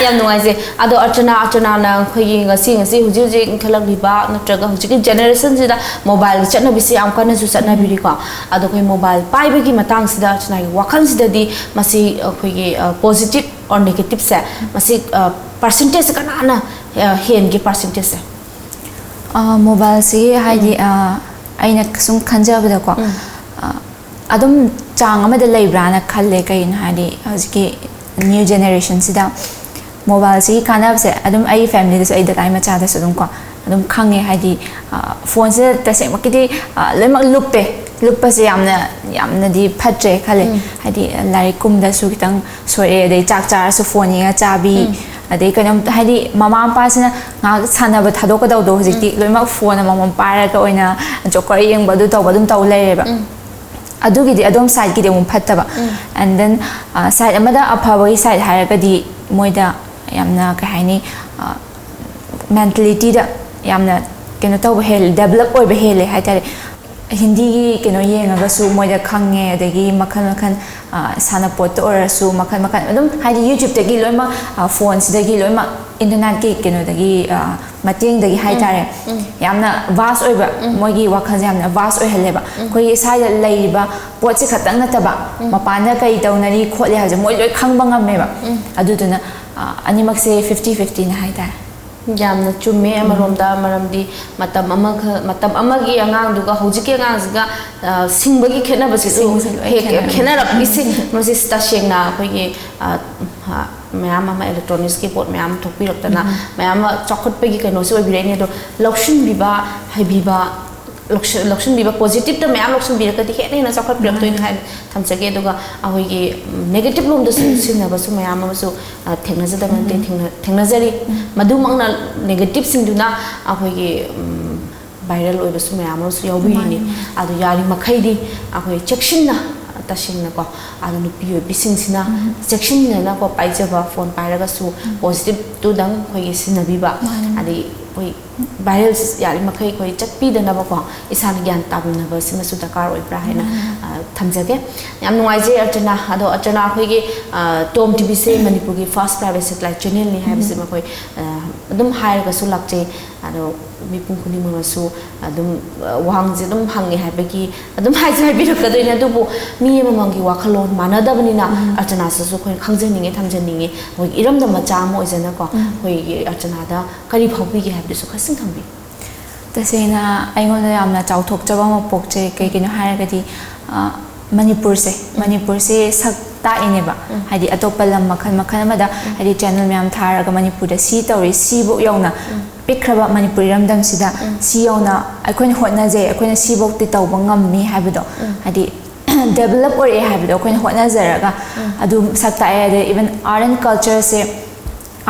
ꯌꯥꯝ ꯅꯨꯡꯉꯥꯏꯖꯩ꯫ ꯑꯗꯣ ꯑꯔꯆꯅꯥ, ꯑꯔꯆꯅꯥꯅ ꯑꯩꯈꯣꯏꯒꯤ ꯉꯁꯤ, ꯉꯁꯤ ꯍꯧꯖꯤꯛ ꯍꯧꯖꯤꯛ ꯏꯟꯈꯠꯂꯛꯂꯤꯕ ꯅꯠꯇ꯭ꯔꯒ ꯍꯧꯖꯤꯛꯀꯤ generationꯁꯤꯗ mobileꯒꯤ ꯆꯠꯅꯕꯤꯁꯦ ꯌꯥꯝ ꯀꯟꯅꯁꯨ ꯆꯠꯅꯕꯤꯔꯤꯀꯣ꯫ ꯑꯗꯣ ꯑꯩꯈꯣꯏ mobile ꯄꯥꯏꯕꯒꯤ ꯃꯇꯥꯡꯁꯤꯗ ꯑꯔꯆꯅꯥꯒꯤ ꯋꯥꯈꯜꯁꯤꯗꯗꯤ ꯃꯁꯤ ꯑꯩꯈꯣꯏꯒꯤ, ꯑ, positive or negativeꯁꯦ ꯃꯁꯤ, ꯑ, percentageꯁꯦ ꯀꯅꯥꯅ, ꯑ, ꯍꯦꯟꯒꯦ percentageꯁꯦ? ꯑ, mobileꯁꯤ ꯍꯥꯏꯗꯤ, ꯑ, ꯑꯩꯅ ꯁꯨꯝ ꯈꯟꯖꯕꯗꯀꯣ, ꯑ, ꯑꯗꯨꯝ ꯆꯥꯡ ꯑꯃꯗ ꯂꯩꯕ꯭ꯔꯥꯅ ꯈꯜꯂꯦ꯫ ꯀꯩꯒꯤꯅꯣ ꯍꯥꯏꯗꯤ ꯍꯧꯖꯤꯛꯀꯤ new generationꯁꯤꯗ mobileꯁꯤꯒꯤ ꯀꯥꯟꯅꯕꯁꯦ ꯑꯗꯨꯝ ꯑꯩꯒꯤ familyꯗꯁꯨ, ꯑꯩ ꯗꯗꯥꯏ ꯃꯆꯥꯗꯁꯨ ꯑꯗꯨꯝ ꯀꯣ, ꯑꯗꯨꯝ ꯈꯪꯉꯦ꯫ ꯍꯥꯏꯗꯤ, ꯑ, phoneꯁꯤꯗ ꯇꯁꯦꯡꯃꯛꯀꯤꯗꯤ, ꯑ, ꯂꯣꯏꯅꯃꯛ ꯂꯨꯞꯄꯦ꯫ ꯂꯨꯞꯄꯁꯦ ꯌꯥꯝꯅ, ꯌꯥꯝꯅꯗꯤ ꯐꯠꯇ꯭ꯔꯦ ꯈꯜꯂꯦ꯫ ꯍꯥꯏꯗꯤ ꯂꯥꯏꯔꯤꯛ ꯀꯨꯝꯕꯗꯁꯨ ꯈꯤꯇꯪ ꯁꯣꯏꯔꯛꯑꯦ, ꯑꯗꯩ ꯆꯥꯛ ꯆꯥꯔꯁꯨ phone ꯌꯦꯡꯉ ꯆꯥꯕꯤ, ꯑꯗꯩ ꯀꯩꯅꯣꯝ ꯍꯥꯏꯗꯤ ꯃꯃꯥ ꯃꯄꯥꯁꯤꯅ ꯉꯥꯏꯍꯥꯛ ꯁꯥꯟꯅꯕ ꯊꯥꯗꯣꯛꯀꯗꯧꯗꯣ ꯍꯧꯖꯤꯛꯇꯤ ꯂꯣꯏꯅꯃꯛ phone ꯑꯃꯃꯝ ꯄꯥꯏꯔꯒ ꯑꯣꯏꯅ joker ꯌꯦꯡꯕ, ꯑꯗꯨ ꯇꯧꯕ, ꯑꯗꯨꯝ ꯇꯧ ꯂꯩꯔꯦꯕ꯫ ꯑꯗꯨꯒꯤꯗꯤ ꯑꯗꯣꯝ sideꯀꯤꯗꯤ ꯑꯃꯨꯛ ꯐꯠꯇꯕ꯫ And then, ꯑ, side ꯑꯃꯗ ꯑꯐꯕꯒꯤ side ꯍꯥꯏꯔꯒꯗꯤ ꯃꯣꯏꯗ ꯌꯥꯝꯅ ꯀꯩ ꯍꯥꯏꯅꯤ, ꯑ, mentalityꯗ ꯌꯥꯝꯅ ꯀꯩꯅꯣ ꯇꯧꯕ ꯍꯦꯜꯂꯦ, develop ꯑꯣꯏꯕ ꯍꯦꯜꯂꯦ ꯍꯥꯏꯇꯥꯔꯦ꯫ ꯍꯤꯟꯗꯤꯒꯤ ꯀꯩꯅꯣ ꯌꯦꯡꯉꯒꯁꯨ ꯃꯣꯏꯗ ꯈꯪꯉꯦ, ꯑꯗꯒꯤ ꯃꯈꯜ ꯃꯈꯜ, ꯑ, ꯁꯥꯟꯅꯄꯣꯠꯇ ꯑꯣꯏꯔꯁꯨ ꯃꯈꯜ ꯃꯈꯜ ꯑꯗꯨꯝ ꯍꯥꯏꯗꯤ YouTubeꯇꯒꯤ ꯂꯣꯏꯅꯃꯛ, ꯑ, phoneꯁꯤꯗꯒꯤ ꯂꯣꯏꯅꯃꯛ internetꯀꯤ ꯀꯩꯅꯣꯗꯒꯤ, ꯑ, ꯃꯇꯦꯡꯗꯒꯤ ꯍꯥꯏꯇꯥꯔꯦ꯫ ꯌꯥꯝꯅ vast ꯑꯣꯏꯕ, ꯃꯣꯏꯒꯤ ꯋꯥꯈꯜꯁꯦ ꯌꯥꯝꯅ vast ꯑꯣꯏꯍꯜꯂꯦꯕ꯫ ꯑꯩꯈꯣꯏꯒꯤ ꯁ꯭ꯋꯥꯏꯗ ꯂꯩꯔꯤꯕ ꯄꯣꯠꯁꯤ ꯈꯛꯇꯪ ꯅꯠꯇꯕ, ꯃꯄꯥꯟꯗ ꯀꯔꯤ ꯇꯧꯅꯔꯤ ꯈꯣꯠꯂꯤ ꯍꯥꯏꯕꯁꯦ ꯃꯣꯏ ꯂꯣꯏ ꯈꯪꯕ ꯉꯝꯃꯦꯕ꯫ ꯑꯗꯨꯗꯨꯅ, ꯑ, ꯑꯅꯤꯃꯛꯁꯦ fifty fiftyꯅꯦ ꯍꯥꯏꯇꯥꯔꯦ꯫ ꯌꯥꯝꯅ ꯆꯨꯝꯃꯦ ꯑꯃꯔꯣꯝꯗ, ꯃꯔꯝꯗꯤ ꯃꯇꯝ ꯑꯃꯒ, ꯃꯇꯝ ꯑꯃꯒꯤ ꯑꯉꯥꯡꯗꯨꯒ ꯍꯧꯖꯤꯛꯀꯤ ꯑꯉꯥꯡꯁꯤꯒ, ꯑ, ꯁꯤꯡꯕꯒꯤ ꯈꯦꯠꯅꯕꯁꯤꯁꯨ ꯁꯤꯡꯕꯁꯦ ꯂꯣꯏ ꯍꯦꯛ ꯈꯦꯠꯅꯔꯦ꯫ ꯈꯦꯠꯅꯔꯛꯏꯁꯦ꯫ ꯃꯁꯤ ꯇꯁꯦꯡꯅ ꯑꯩꯈꯣꯏꯒꯤ, ꯑ, ꯑ, ꯃꯌꯥꯝ ꯑꯃ electronicsꯀꯤ ꯄꯣꯠ ꯃꯌꯥꯝ ꯊꯣꯛꯄꯤꯔꯛꯇꯅ ꯃꯌꯥꯝ ꯑꯃ ꯆꯥꯎꯈꯠꯄꯒꯤ ꯀꯩꯅꯣꯁꯦ ꯑꯣꯏꯕꯤꯔꯛꯏꯅꯦ꯫ ꯑꯗꯣ ꯂꯧꯁꯤꯟꯕꯤꯕ ꯍꯩꯕꯤꯕ, ꯂꯧꯁ-, ꯂꯧꯁꯤꯟꯕꯤꯕ, positiveꯇ ꯃꯌꯥꯝ ꯂꯧꯁꯤꯟꯕꯤꯔꯒꯗꯤ ꯍꯦꯟꯅ ꯍꯦꯟꯅ ꯆꯥꯎꯈꯠꯄꯤꯔꯛꯇꯣꯏꯅꯤ ꯍꯥꯏꯅ ꯊꯝꯖꯒꯦ꯫ ꯑꯗꯨꯒ ꯑꯩꯈꯣꯏꯒꯤ, ꯎꯝ, negative ꯂꯣꯝꯗꯁꯨ ꯁꯤꯖꯤꯟꯅꯕꯁꯨ ꯃꯌꯥꯝ ꯑꯃꯁꯨ, ꯑ, ꯊꯦꯡꯅꯖꯗꯕ ꯅꯠꯇꯦ, ꯊꯦꯡꯅ-, ꯊꯦꯡꯅꯖꯔꯤ꯫ ꯃꯗꯨꯃꯛꯅ negativeꯁꯤꯡꯗꯨꯅ ꯑꯩꯈꯣꯏꯒꯤ, ꯎꯝ, viral ꯑꯣꯏꯕꯁꯨ ꯃꯌꯥꯝ ꯑꯃꯁꯨ ꯌꯥꯎꯕꯤꯔꯤꯅꯤ꯫ ꯑꯗꯨ ꯌꯥꯔꯤꯃꯈꯩꯗꯤ ꯑꯩꯈꯣꯏ ꯆꯦꯛꯁꯤꯟꯅ ꯇꯁꯦꯡꯅꯀꯣ, ꯑꯗꯣ ꯅꯨꯄꯤ ꯑꯣꯏꯕꯤꯁꯤꯡꯁꯤꯅ ꯆꯦꯛꯁꯤꯟꯅꯅꯀꯣ, ꯄꯥꯏꯖꯕ ꯐꯣꯟ ꯄꯥꯏꯔꯒꯁꯨ ꯄꯣꯖꯤꯇꯤꯞꯇꯨꯗꯪ ꯑꯩꯈꯣꯏꯒꯤ ꯁꯤꯖꯤꯟꯅꯕꯤꯕ꯫ ꯃꯥꯅꯦ꯫ ꯑꯗꯩ ꯑꯩꯈꯣꯏ ꯚꯥꯏꯔꯦꯜ ꯌꯥꯔꯤꯃꯈꯩ ꯑꯩꯈꯣꯏ ꯆꯠꯄꯤꯗꯅꯕꯀꯣ, ꯏꯁꯥꯅ ꯒ꯭ꯌꯥꯟ ꯇꯥꯃꯤꯟꯅꯕꯁꯤꯃꯁꯨ ꯗꯔꯀꯥꯔ ꯑꯣꯏꯕ꯭ꯔꯥ ꯍꯥꯏꯅ ꯑ, ꯊꯝꯖꯒꯦ꯫ ꯌꯥꯝ ꯅꯨꯡꯉꯥꯏꯖꯩ ꯑꯔꯆꯅꯥ꯫ ꯑꯗꯣ ꯑꯔꯆꯅꯥ, ꯑꯩꯈꯣꯏꯒꯤ ꯇꯣꯝ ꯇꯤꯚꯤꯁꯦ ꯃꯅꯤꯄꯨꯔꯒꯤ first private satellite channelꯅꯤ ꯍꯥꯏꯕꯁꯤꯃ ꯑꯩꯈꯣꯏ ꯑ, ꯑꯗꯨꯝ ꯍꯥꯏꯔꯒꯁꯨ ꯂꯥꯛꯆꯩ꯫ ꯑꯗꯣ ꯃꯤꯄꯨꯝ ꯈꯨꯗꯤꯡꯃꯛꯅꯁꯨ ꯑꯗꯨꯝ ꯑ, ꯋꯥꯍꯪꯁꯦ ꯑꯗꯨꯝ ꯍꯪꯉꯦ ꯍꯥꯏꯕꯒꯤ ꯑꯗꯨꯝ ꯍꯥꯏꯁꯨ ꯍꯥꯏꯕꯤꯔꯛꯀꯗꯣꯏꯅꯦ꯫ ꯑꯗꯨꯕꯨ ꯃꯤ ꯑꯃꯃꯝꯒꯤ ꯋꯥꯈꯜꯂꯣꯟ ꯃꯥꯟꯅꯗꯕꯅꯤꯅ ꯑꯔꯆꯅꯥꯁꯤꯁꯨ ꯑꯩꯈꯣꯏꯅ ꯈꯪꯖꯅꯤꯡꯉꯦ, ꯊꯝꯖꯅꯤꯡꯉꯦ꯫ ꯑꯩꯈꯣꯏꯒꯤ ꯏꯔꯝꯗꯝ ꯃꯆꯥ ꯑꯃ ꯑꯣꯏꯖꯅꯀꯣ, ꯑꯩꯈꯣꯏꯒꯤ ꯑꯔꯆꯅꯥꯗ ꯀꯔꯤ ꯐꯥꯎꯕꯤꯒꯦ ꯍꯥꯏꯕꯗꯨꯁꯨ ꯈꯔꯁꯤꯡ ꯊꯝꯕꯤꯌꯨ꯫ ꯇꯁꯦꯡꯅ ꯑꯩꯉꯣꯟꯗ ꯌꯥꯝꯅ ꯆꯥꯎꯊꯣꯛꯆꯕ ꯑꯃ ꯄꯣꯛꯆꯩ꯫ ꯀꯩꯒꯤꯅꯣ ꯍꯥꯏꯔꯒꯗꯤ, ꯑ, ꯃꯅꯤꯄꯨꯔꯁꯦ, ꯃꯅꯤꯄꯨꯔꯁꯦ ꯁꯛ ꯇꯥꯛꯏꯅꯦꯕ꯫ ꯍꯥꯏꯗꯤ ꯑꯇꯣꯞꯄ ꯂꯝ ꯃꯈꯜ ꯃꯈꯜ ꯑꯃꯗ, ꯍꯥꯏꯗꯤ ꯆꯦꯅꯦꯜ ꯃꯌꯥꯝ ꯊꯥꯔꯒ ꯃꯅꯤꯄꯨꯔꯗ ꯁꯤ ꯇꯧꯔꯤ, ꯁꯤꯕꯨꯛ ꯌꯧꯅ ꯄꯤꯛꯈ꯭ꯔꯕ ꯃꯅꯤꯄꯨꯔ ꯏꯔꯝꯗꯝꯁꯤꯗ ꯁꯤ ꯌꯧꯅ ꯑꯩꯈꯣꯏꯅ ꯍꯣꯠꯅꯖꯩ, ꯑꯩꯈꯣꯏꯅ ꯁꯤꯐꯧꯗꯤ ꯇꯧꯕ ꯉꯝꯃꯤ ꯍꯥꯏꯕꯗꯣ, ꯍꯥꯏꯗꯤ ꯗꯦꯕꯂꯞ ꯑꯣꯏꯔꯛꯑꯦ ꯍꯥꯏꯕꯗꯣ ꯑꯩꯈꯣꯏꯅ ꯍꯣꯠꯅꯖꯔꯒ ꯑꯗꯨ ꯁꯛ ꯇꯥꯛꯑꯦ꯫ ꯑꯗꯩ even art and cultureꯁꯦ,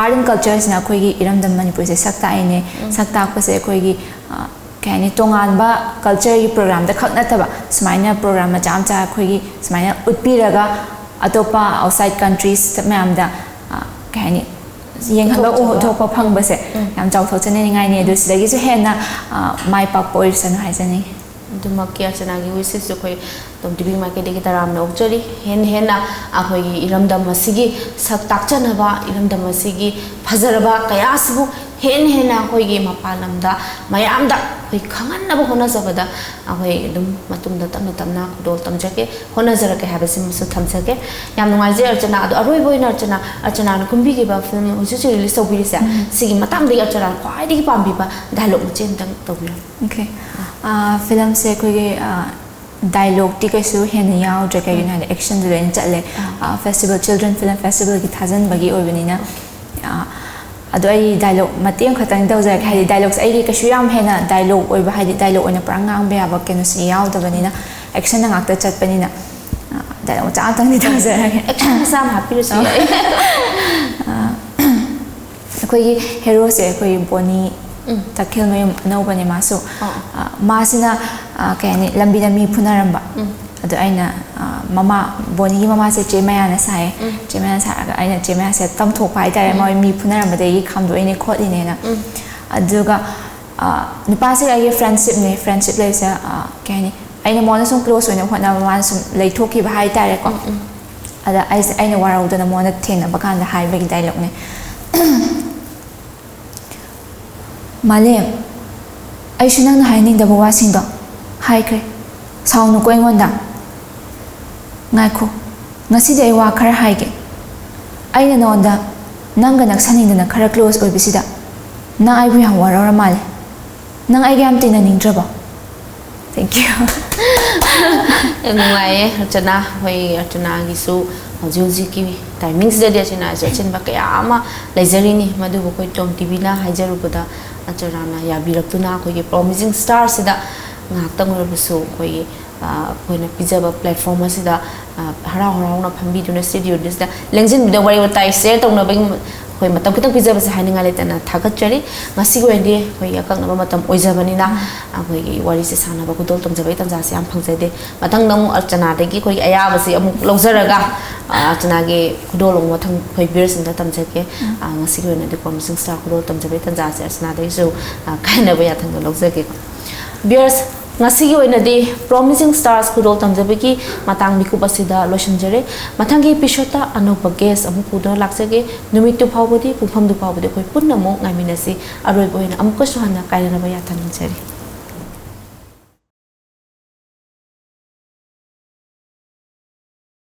art and cultureꯁꯤꯅ ꯑꯩꯈꯣꯏꯒꯤ ꯏꯔꯝꯗꯝ ꯃꯅꯤꯄꯨꯔꯁꯦ ꯁꯛ ꯇꯥꯛꯏꯅꯦ꯫ ꯁꯛ ꯇꯥꯛꯄꯁꯦ ꯑꯩꯈꯣꯏꯒꯤ, ꯑ, ꯀꯩ ꯍꯥꯏꯅꯤ, ꯇꯣꯉꯥꯟꯕ cultureꯒꯤ programꯗ ꯈꯛ ꯅꯠꯇꯕ, ꯁꯨꯃꯥꯏꯅ program ꯃꯆꯥ ꯃꯆꯥ ꯑꯩꯈꯣꯏꯒꯤ ꯁꯨꯃꯥꯏꯅ ꯎꯠꯄꯤꯔꯒ ꯑꯇꯣꯞꯄ outside countries ꯃꯌꯥꯝꯗ, ꯑ, ꯀꯩ ꯍꯥꯏꯅꯤ, ꯌꯦꯡꯍꯟꯕ, ꯎꯊꯣꯛꯆꯕ꯫ ꯎꯊꯣꯛꯄ ꯐꯪꯕꯁꯦ ꯌꯥꯝ ꯆꯥꯎꯊꯣꯛꯆꯅꯤꯡꯉꯥꯏꯅꯤ꯫ ꯑꯗꯨ ꯁꯤꯗꯒꯤꯁꯨ ꯍꯦꯟꯅ, ꯑ, ꯃꯥꯏ ꯄꯥꯛꯄ ꯑꯣꯏꯔꯁꯅꯨ ꯍꯥꯏꯖꯅꯤꯡꯉꯤ꯫ ꯑꯗꯨꯃꯛꯀꯤ ꯑꯔꯆꯅꯥꯒꯤ wishꯁꯨ ꯑꯩꯈꯣꯏ ꯇꯣꯝ ꯇꯤꯚꯤ ꯃꯥꯏꯀꯩꯗꯒꯤ ꯇꯔꯥꯝꯅ ꯑꯣꯛꯆꯔꯤ꯫ ꯍꯦꯟꯅ ꯍꯦꯟꯅ ꯑꯩꯈꯣꯏꯒꯤ ꯏꯔꯝꯗꯝ ꯑꯁꯤꯒꯤ ꯁꯛ ꯇꯥꯛꯆꯅꯕ, ꯏꯔꯝꯗꯝ ꯑꯁꯤꯒꯤ ꯐꯖꯔꯕ ꯀꯌꯥꯁꯤꯕꯨ ꯍꯦꯟꯅ ꯍꯦꯟꯅ ꯑꯩꯈꯣꯏꯒꯤ ꯃꯄꯥꯟ ꯂꯝꯗ ꯃꯌꯥꯝꯗ ꯑꯩꯈꯣꯏ ꯈꯪꯍꯟꯅꯕ ꯍꯣꯠꯅꯖꯕꯗ ꯑꯩꯈꯣꯏ ꯑꯗꯨꯝ ꯃꯇꯨꯡꯗ ꯇꯞꯅ ꯇꯞꯅ ꯈꯨꯗꯣꯜ ꯇꯝꯖꯒꯦ, ꯍꯣꯠꯅꯖꯔꯛꯀꯦ ꯍꯥꯏꯕꯁꯤꯃꯁꯨ ꯊꯝꯖꯒꯦ꯫ ꯌꯥꯝ ꯅꯨꯡꯉꯥꯏꯖꯩ ꯑꯔꯆꯅꯥ꯫ ꯑꯗꯣ ꯑꯔꯣꯏꯕ ꯑꯣꯏꯅ ꯑꯔꯆꯅꯥ, ꯑꯔꯆꯅꯥꯅ ꯀꯨꯝꯕꯤꯈꯤꯕ film ꯍꯧꯖꯤꯛ ꯍꯧꯖꯤꯛ release ꯇꯧꯕꯤꯔꯤꯁꯦ, ꯁꯤꯒꯤ ꯃꯇꯥꯡꯗꯒꯤ ꯑꯔꯆꯅꯥꯅ ꯈ꯭ꯋꯥꯏꯗꯒꯤ ꯄꯥꯝꯕꯤꯕ dialogue ꯃꯆꯦ ꯑꯝꯇꯪ ꯇꯧꯕꯤꯔꯝꯃꯨ꯫ Okay꯫ ꯑ, filmꯁꯦ ꯑꯩꯈꯣꯏꯒꯤ, ꯑ, dialogueꯇꯤ ꯀꯩꯁꯨ ꯍꯦꯟꯅ ꯌꯥꯎꯗ꯭ꯔꯦ, ꯀꯩꯒꯤꯅꯣ ꯍꯥꯏꯗꯤ actionꯗ ꯂꯣꯏꯅ ꯆꯠꯂꯦ꯫ ꯑ, festival, Children Film Festivalꯒꯤ ꯊꯥꯖꯤꯟꯕꯒꯤ ꯑꯣꯏꯕꯅꯤꯅ꯫ ꯑ, ꯑꯗꯣ ꯑꯩ dialogue ꯃꯇꯦꯛ ꯑꯃꯈꯛꯇꯪ ꯇꯧꯖꯔꯛꯀꯦ, ꯍꯥꯏꯗꯤ dialogueꯁꯦ ꯑꯩꯒꯤ ꯀꯩꯁꯨ ꯌꯥꯝ ꯍꯦꯟꯅ dialogue ꯑꯣꯏꯕ, ꯍꯥꯏꯗꯤ dialogue ꯑꯣꯏꯅ ꯄꯨꯔꯥ ꯉꯥꯡꯕ ꯌꯥꯕ ꯀꯩꯅꯣꯁꯤ ꯌꯥꯎꯗꯕꯅꯤꯅ, actionꯗ ꯉꯥꯛꯇ ꯆꯠꯄꯅꯤꯅ, ꯑ, dialogue ꯃꯆꯥ ꯑꯃꯇꯪꯗꯤ ꯇꯧꯖꯔꯛꯀꯦ꯫ Action ꯃꯆꯥ ꯑꯃ ꯍꯥꯞꯄꯤꯔꯁꯨ ꯌꯥꯏ꯫ ꯑꯩꯈꯣꯏꯒꯤ heroꯁꯦ ꯑꯩꯈꯣꯏꯒꯤ ꯕꯣꯅꯤ ꯇꯈꯦꯜꯃꯌꯨꯝ ꯑꯅꯧꯕꯅꯦ ꯃꯥꯁꯨ꯫ ꯑꯣ꯫ ꯑ, ꯃꯥꯁꯤꯅ, ꯑ, ꯀꯩ ꯍꯥꯏꯅꯤ, ꯂꯝꯕꯤꯗ ꯃꯤ ꯐꯨꯅꯔꯝꯕ꯫ ꯑꯗꯣ ꯑꯩꯅ ꯃꯃꯥ, ꯕꯣꯅꯤꯒꯤ ꯃꯃꯥꯁꯦ ꯆꯦ ꯃꯌꯥꯅ ꯁꯥꯏꯌꯦ꯫ ꯆꯦ ꯃꯌꯥꯅ ꯁꯥꯔꯒ ꯑꯩꯅ ꯆꯦ ꯃꯌꯥꯁꯦ ꯇꯝꯊꯣꯛꯄ ꯍꯥꯏꯇꯥꯔꯦ, ꯃꯣꯏ ꯃꯤ ꯐꯨꯅꯔꯝꯕꯗꯒꯤ ꯈꯥꯝꯗꯣꯛꯏꯅꯦ ꯈꯣꯠꯂꯤꯅꯦꯅ꯫ ꯑꯗꯨꯒ ꯅꯨꯄꯥꯁꯤꯒ ꯑꯩꯒꯤ friendshipꯅꯦ꯫ Friendship ꯂꯩꯕꯁꯦ ꯀꯩ ꯍꯥꯏꯅꯤ, ꯑꯩꯅ ꯃꯉꯣꯟꯗ ꯁꯨꯝ close ꯑꯣꯏꯅ ꯍꯣꯠꯅꯕ, ꯃꯥꯅ ꯁꯨꯝ ꯂꯩꯊꯣꯛꯈꯤꯕ ꯍꯥꯏꯇꯥꯔꯦꯀꯣ꯫ ꯑꯗ ꯑꯩꯁꯦ, ꯑꯩꯅ ꯋꯥꯔꯧꯗꯅ ꯃꯉꯣꯟꯗ ꯊꯦꯡꯅꯕ ꯀꯥꯟꯗ ꯍꯥꯏꯕꯒꯤ dialogueꯅꯦ꯫ "ꯃꯥꯂꯦꯝ, ꯑꯩꯁꯨ ꯅꯪꯅ ꯍꯥꯏꯅꯤꯡꯗꯕ ꯋꯥꯁꯤꯡꯗꯣ ꯍꯥꯏꯈ꯭ꯔꯦ꯫ ꯁꯥꯎꯅꯨꯀꯣ ꯑꯩꯉꯣꯟꯗ꯫ ꯉꯥꯏꯈꯣ, ꯉꯁꯤꯗꯤ ꯑꯩ ꯋꯥ ꯈꯔ ꯍꯥꯏꯒꯦ꯫ ꯑꯩꯅ ꯅꯉꯣꯟꯗ ꯅꯪꯒ ꯅꯛꯁꯟꯅꯤꯡꯗꯅ ꯈꯔ close ꯑꯣꯏꯕꯁꯤꯗ ꯅꯪ ꯑꯩꯕꯨ ꯌꯥꯝ ꯋꯥꯔꯧꯔ ꯃꯥꯜꯂꯦ꯫ ꯅꯪ ꯑꯩꯒ ꯌꯥꯝ ꯇꯤꯟꯅꯅꯤꯡꯗ꯭ꯔꯕꯣ?" Thank you꯫ ꯌꯥꯝ ꯅꯨꯡꯉꯥꯏꯌꯦ ꯑꯔꯆꯅꯥ꯫ ꯑꯩꯈꯣꯏ ꯑꯔꯆꯅꯥꯒꯤꯁꯨ ꯍꯧꯖꯤꯛ ꯍꯧꯖꯤꯛꯀꯤ timingꯁꯤꯗꯗꯤ ꯑꯔꯆꯅꯥꯁꯦ ꯑꯆꯤꯟꯕ ꯀꯌꯥ ꯑꯃ ꯂꯩꯖꯔꯤꯅꯤ꯫ ꯃꯗꯨꯕꯨ ꯑꯩꯈꯣꯏ ꯇꯣꯝ ꯇꯤꯚꯤꯅ ꯍꯥꯏꯖꯔꯨꯕꯗ ꯑꯔꯆꯅꯥꯅ ꯌꯥꯕꯤꯔꯛꯇꯨꯅ ꯑꯩꯈꯣꯏꯒꯤ Promising Starsꯁꯤꯗ ꯉꯥꯏꯍꯥꯛꯇꯪ ꯑꯣꯏꯔꯕꯁꯨ ꯑꯩꯈꯣꯏꯒꯤ ꯑꯩꯈꯣꯏꯅ ꯄꯤꯖꯕ platform ꯑꯁꯤꯗ ꯍꯔꯥꯎ ꯍꯔꯥꯎꯅ ꯐꯝꯕꯤꯗꯨꯅ studioꯁꯤꯗ ꯂꯦꯡꯁꯤꯟꯕꯤꯗ ꯋꯥꯔꯤ ꯋꯥꯇꯥꯏ share ꯇꯧꯅꯕꯒꯤ ꯑꯩꯈꯣꯏ ꯃꯇꯝ ꯈꯤꯇꯪ ꯄꯤꯖꯕꯁꯦ ꯍꯥꯏꯅꯤꯡꯉꯥꯏ ꯂꯩꯇꯅ ꯊꯥꯒꯠꯆꯔꯤ꯫ ꯉꯁꯤꯒꯤ ꯑꯣꯏꯅꯗꯤ ꯑꯩꯈꯣꯏꯒꯤ ꯑꯀꯛꯅꯕ ꯃꯇꯝ ꯑꯣꯏꯖꯕꯅꯤꯅ ꯑꯩꯈꯣꯏꯒꯤ ꯋꯥꯔꯤꯁꯦ ꯁꯥꯟꯅꯕ ꯈꯨꯗꯣꯜ ꯇꯝꯖꯕꯒꯤ ꯇꯥꯟꯖꯥꯁꯦ ꯌꯥꯝ ꯐꯪꯖꯗꯦ꯫ ꯃꯊꯪꯗ ꯑꯃꯨꯛ ꯑꯔꯆꯅꯥꯗꯒꯤ ꯑꯩꯈꯣꯏꯒꯤ ꯑꯌꯥꯕꯁꯤ ꯑꯃꯨꯛ ꯂꯧꯖꯔꯒ ꯑꯔꯆꯅꯥꯒꯤ ꯈꯨꯗꯣꯜ ꯑꯃꯨꯛ ꯃꯊꯪ ꯑꯩꯈꯣꯏ viewersꯁꯤꯡꯗ ꯇꯝꯖꯒꯦ꯫ ꯉꯁꯤꯒꯤ ꯑꯣꯏꯅꯗꯤ Promising Star ꯈꯨꯗꯣꯜ ꯇꯝꯖꯕꯒꯤ ꯇꯥꯟꯖꯥꯁꯦ ꯑꯔꯆꯅꯥꯗꯒꯤꯁꯨ ꯀꯥꯏꯅꯕ ꯌꯥꯊꯪꯗ ꯂꯧꯖꯒꯦꯀꯣ꯫ Viewers, ꯉꯁꯤꯒꯤ ꯑꯣꯏꯅꯗꯤ Promising Stars ꯈꯨꯗꯣꯜ ꯇꯝꯖꯕꯒꯤ ꯃꯇꯥꯡ ꯃꯤꯀꯨꯞ ꯑꯁꯤꯗ ꯂꯣꯏꯁꯤꯟꯖꯔꯦ꯫ ꯃꯊꯪꯒꯤ episodeꯇ ꯑꯅꯧꯕ guest ꯑꯃꯨꯛ ꯄꯨꯗꯨꯅ ꯂꯥꯛꯆꯒꯦ꯫ ꯅꯨꯃꯤꯠꯇꯨ ꯐꯥꯎꯕꯗꯤ, ꯄꯨꯡꯐꯝꯗꯨ ꯐꯥꯎꯕꯗꯤ ꯑꯩꯈꯣꯏ ꯄꯨꯟꯅ ꯑꯃꯨꯛ ꯉꯥꯏꯃꯤꯟꯅꯁꯤ꯫ ꯑꯔꯣꯏꯕ ꯑꯣꯏꯅ ꯑꯃꯨꯛꯀꯁꯨ ꯍꯟꯅ ꯀꯥꯏꯅꯅꯕ ꯌꯥꯊꯪ ꯅꯤꯖꯔꯤ꯫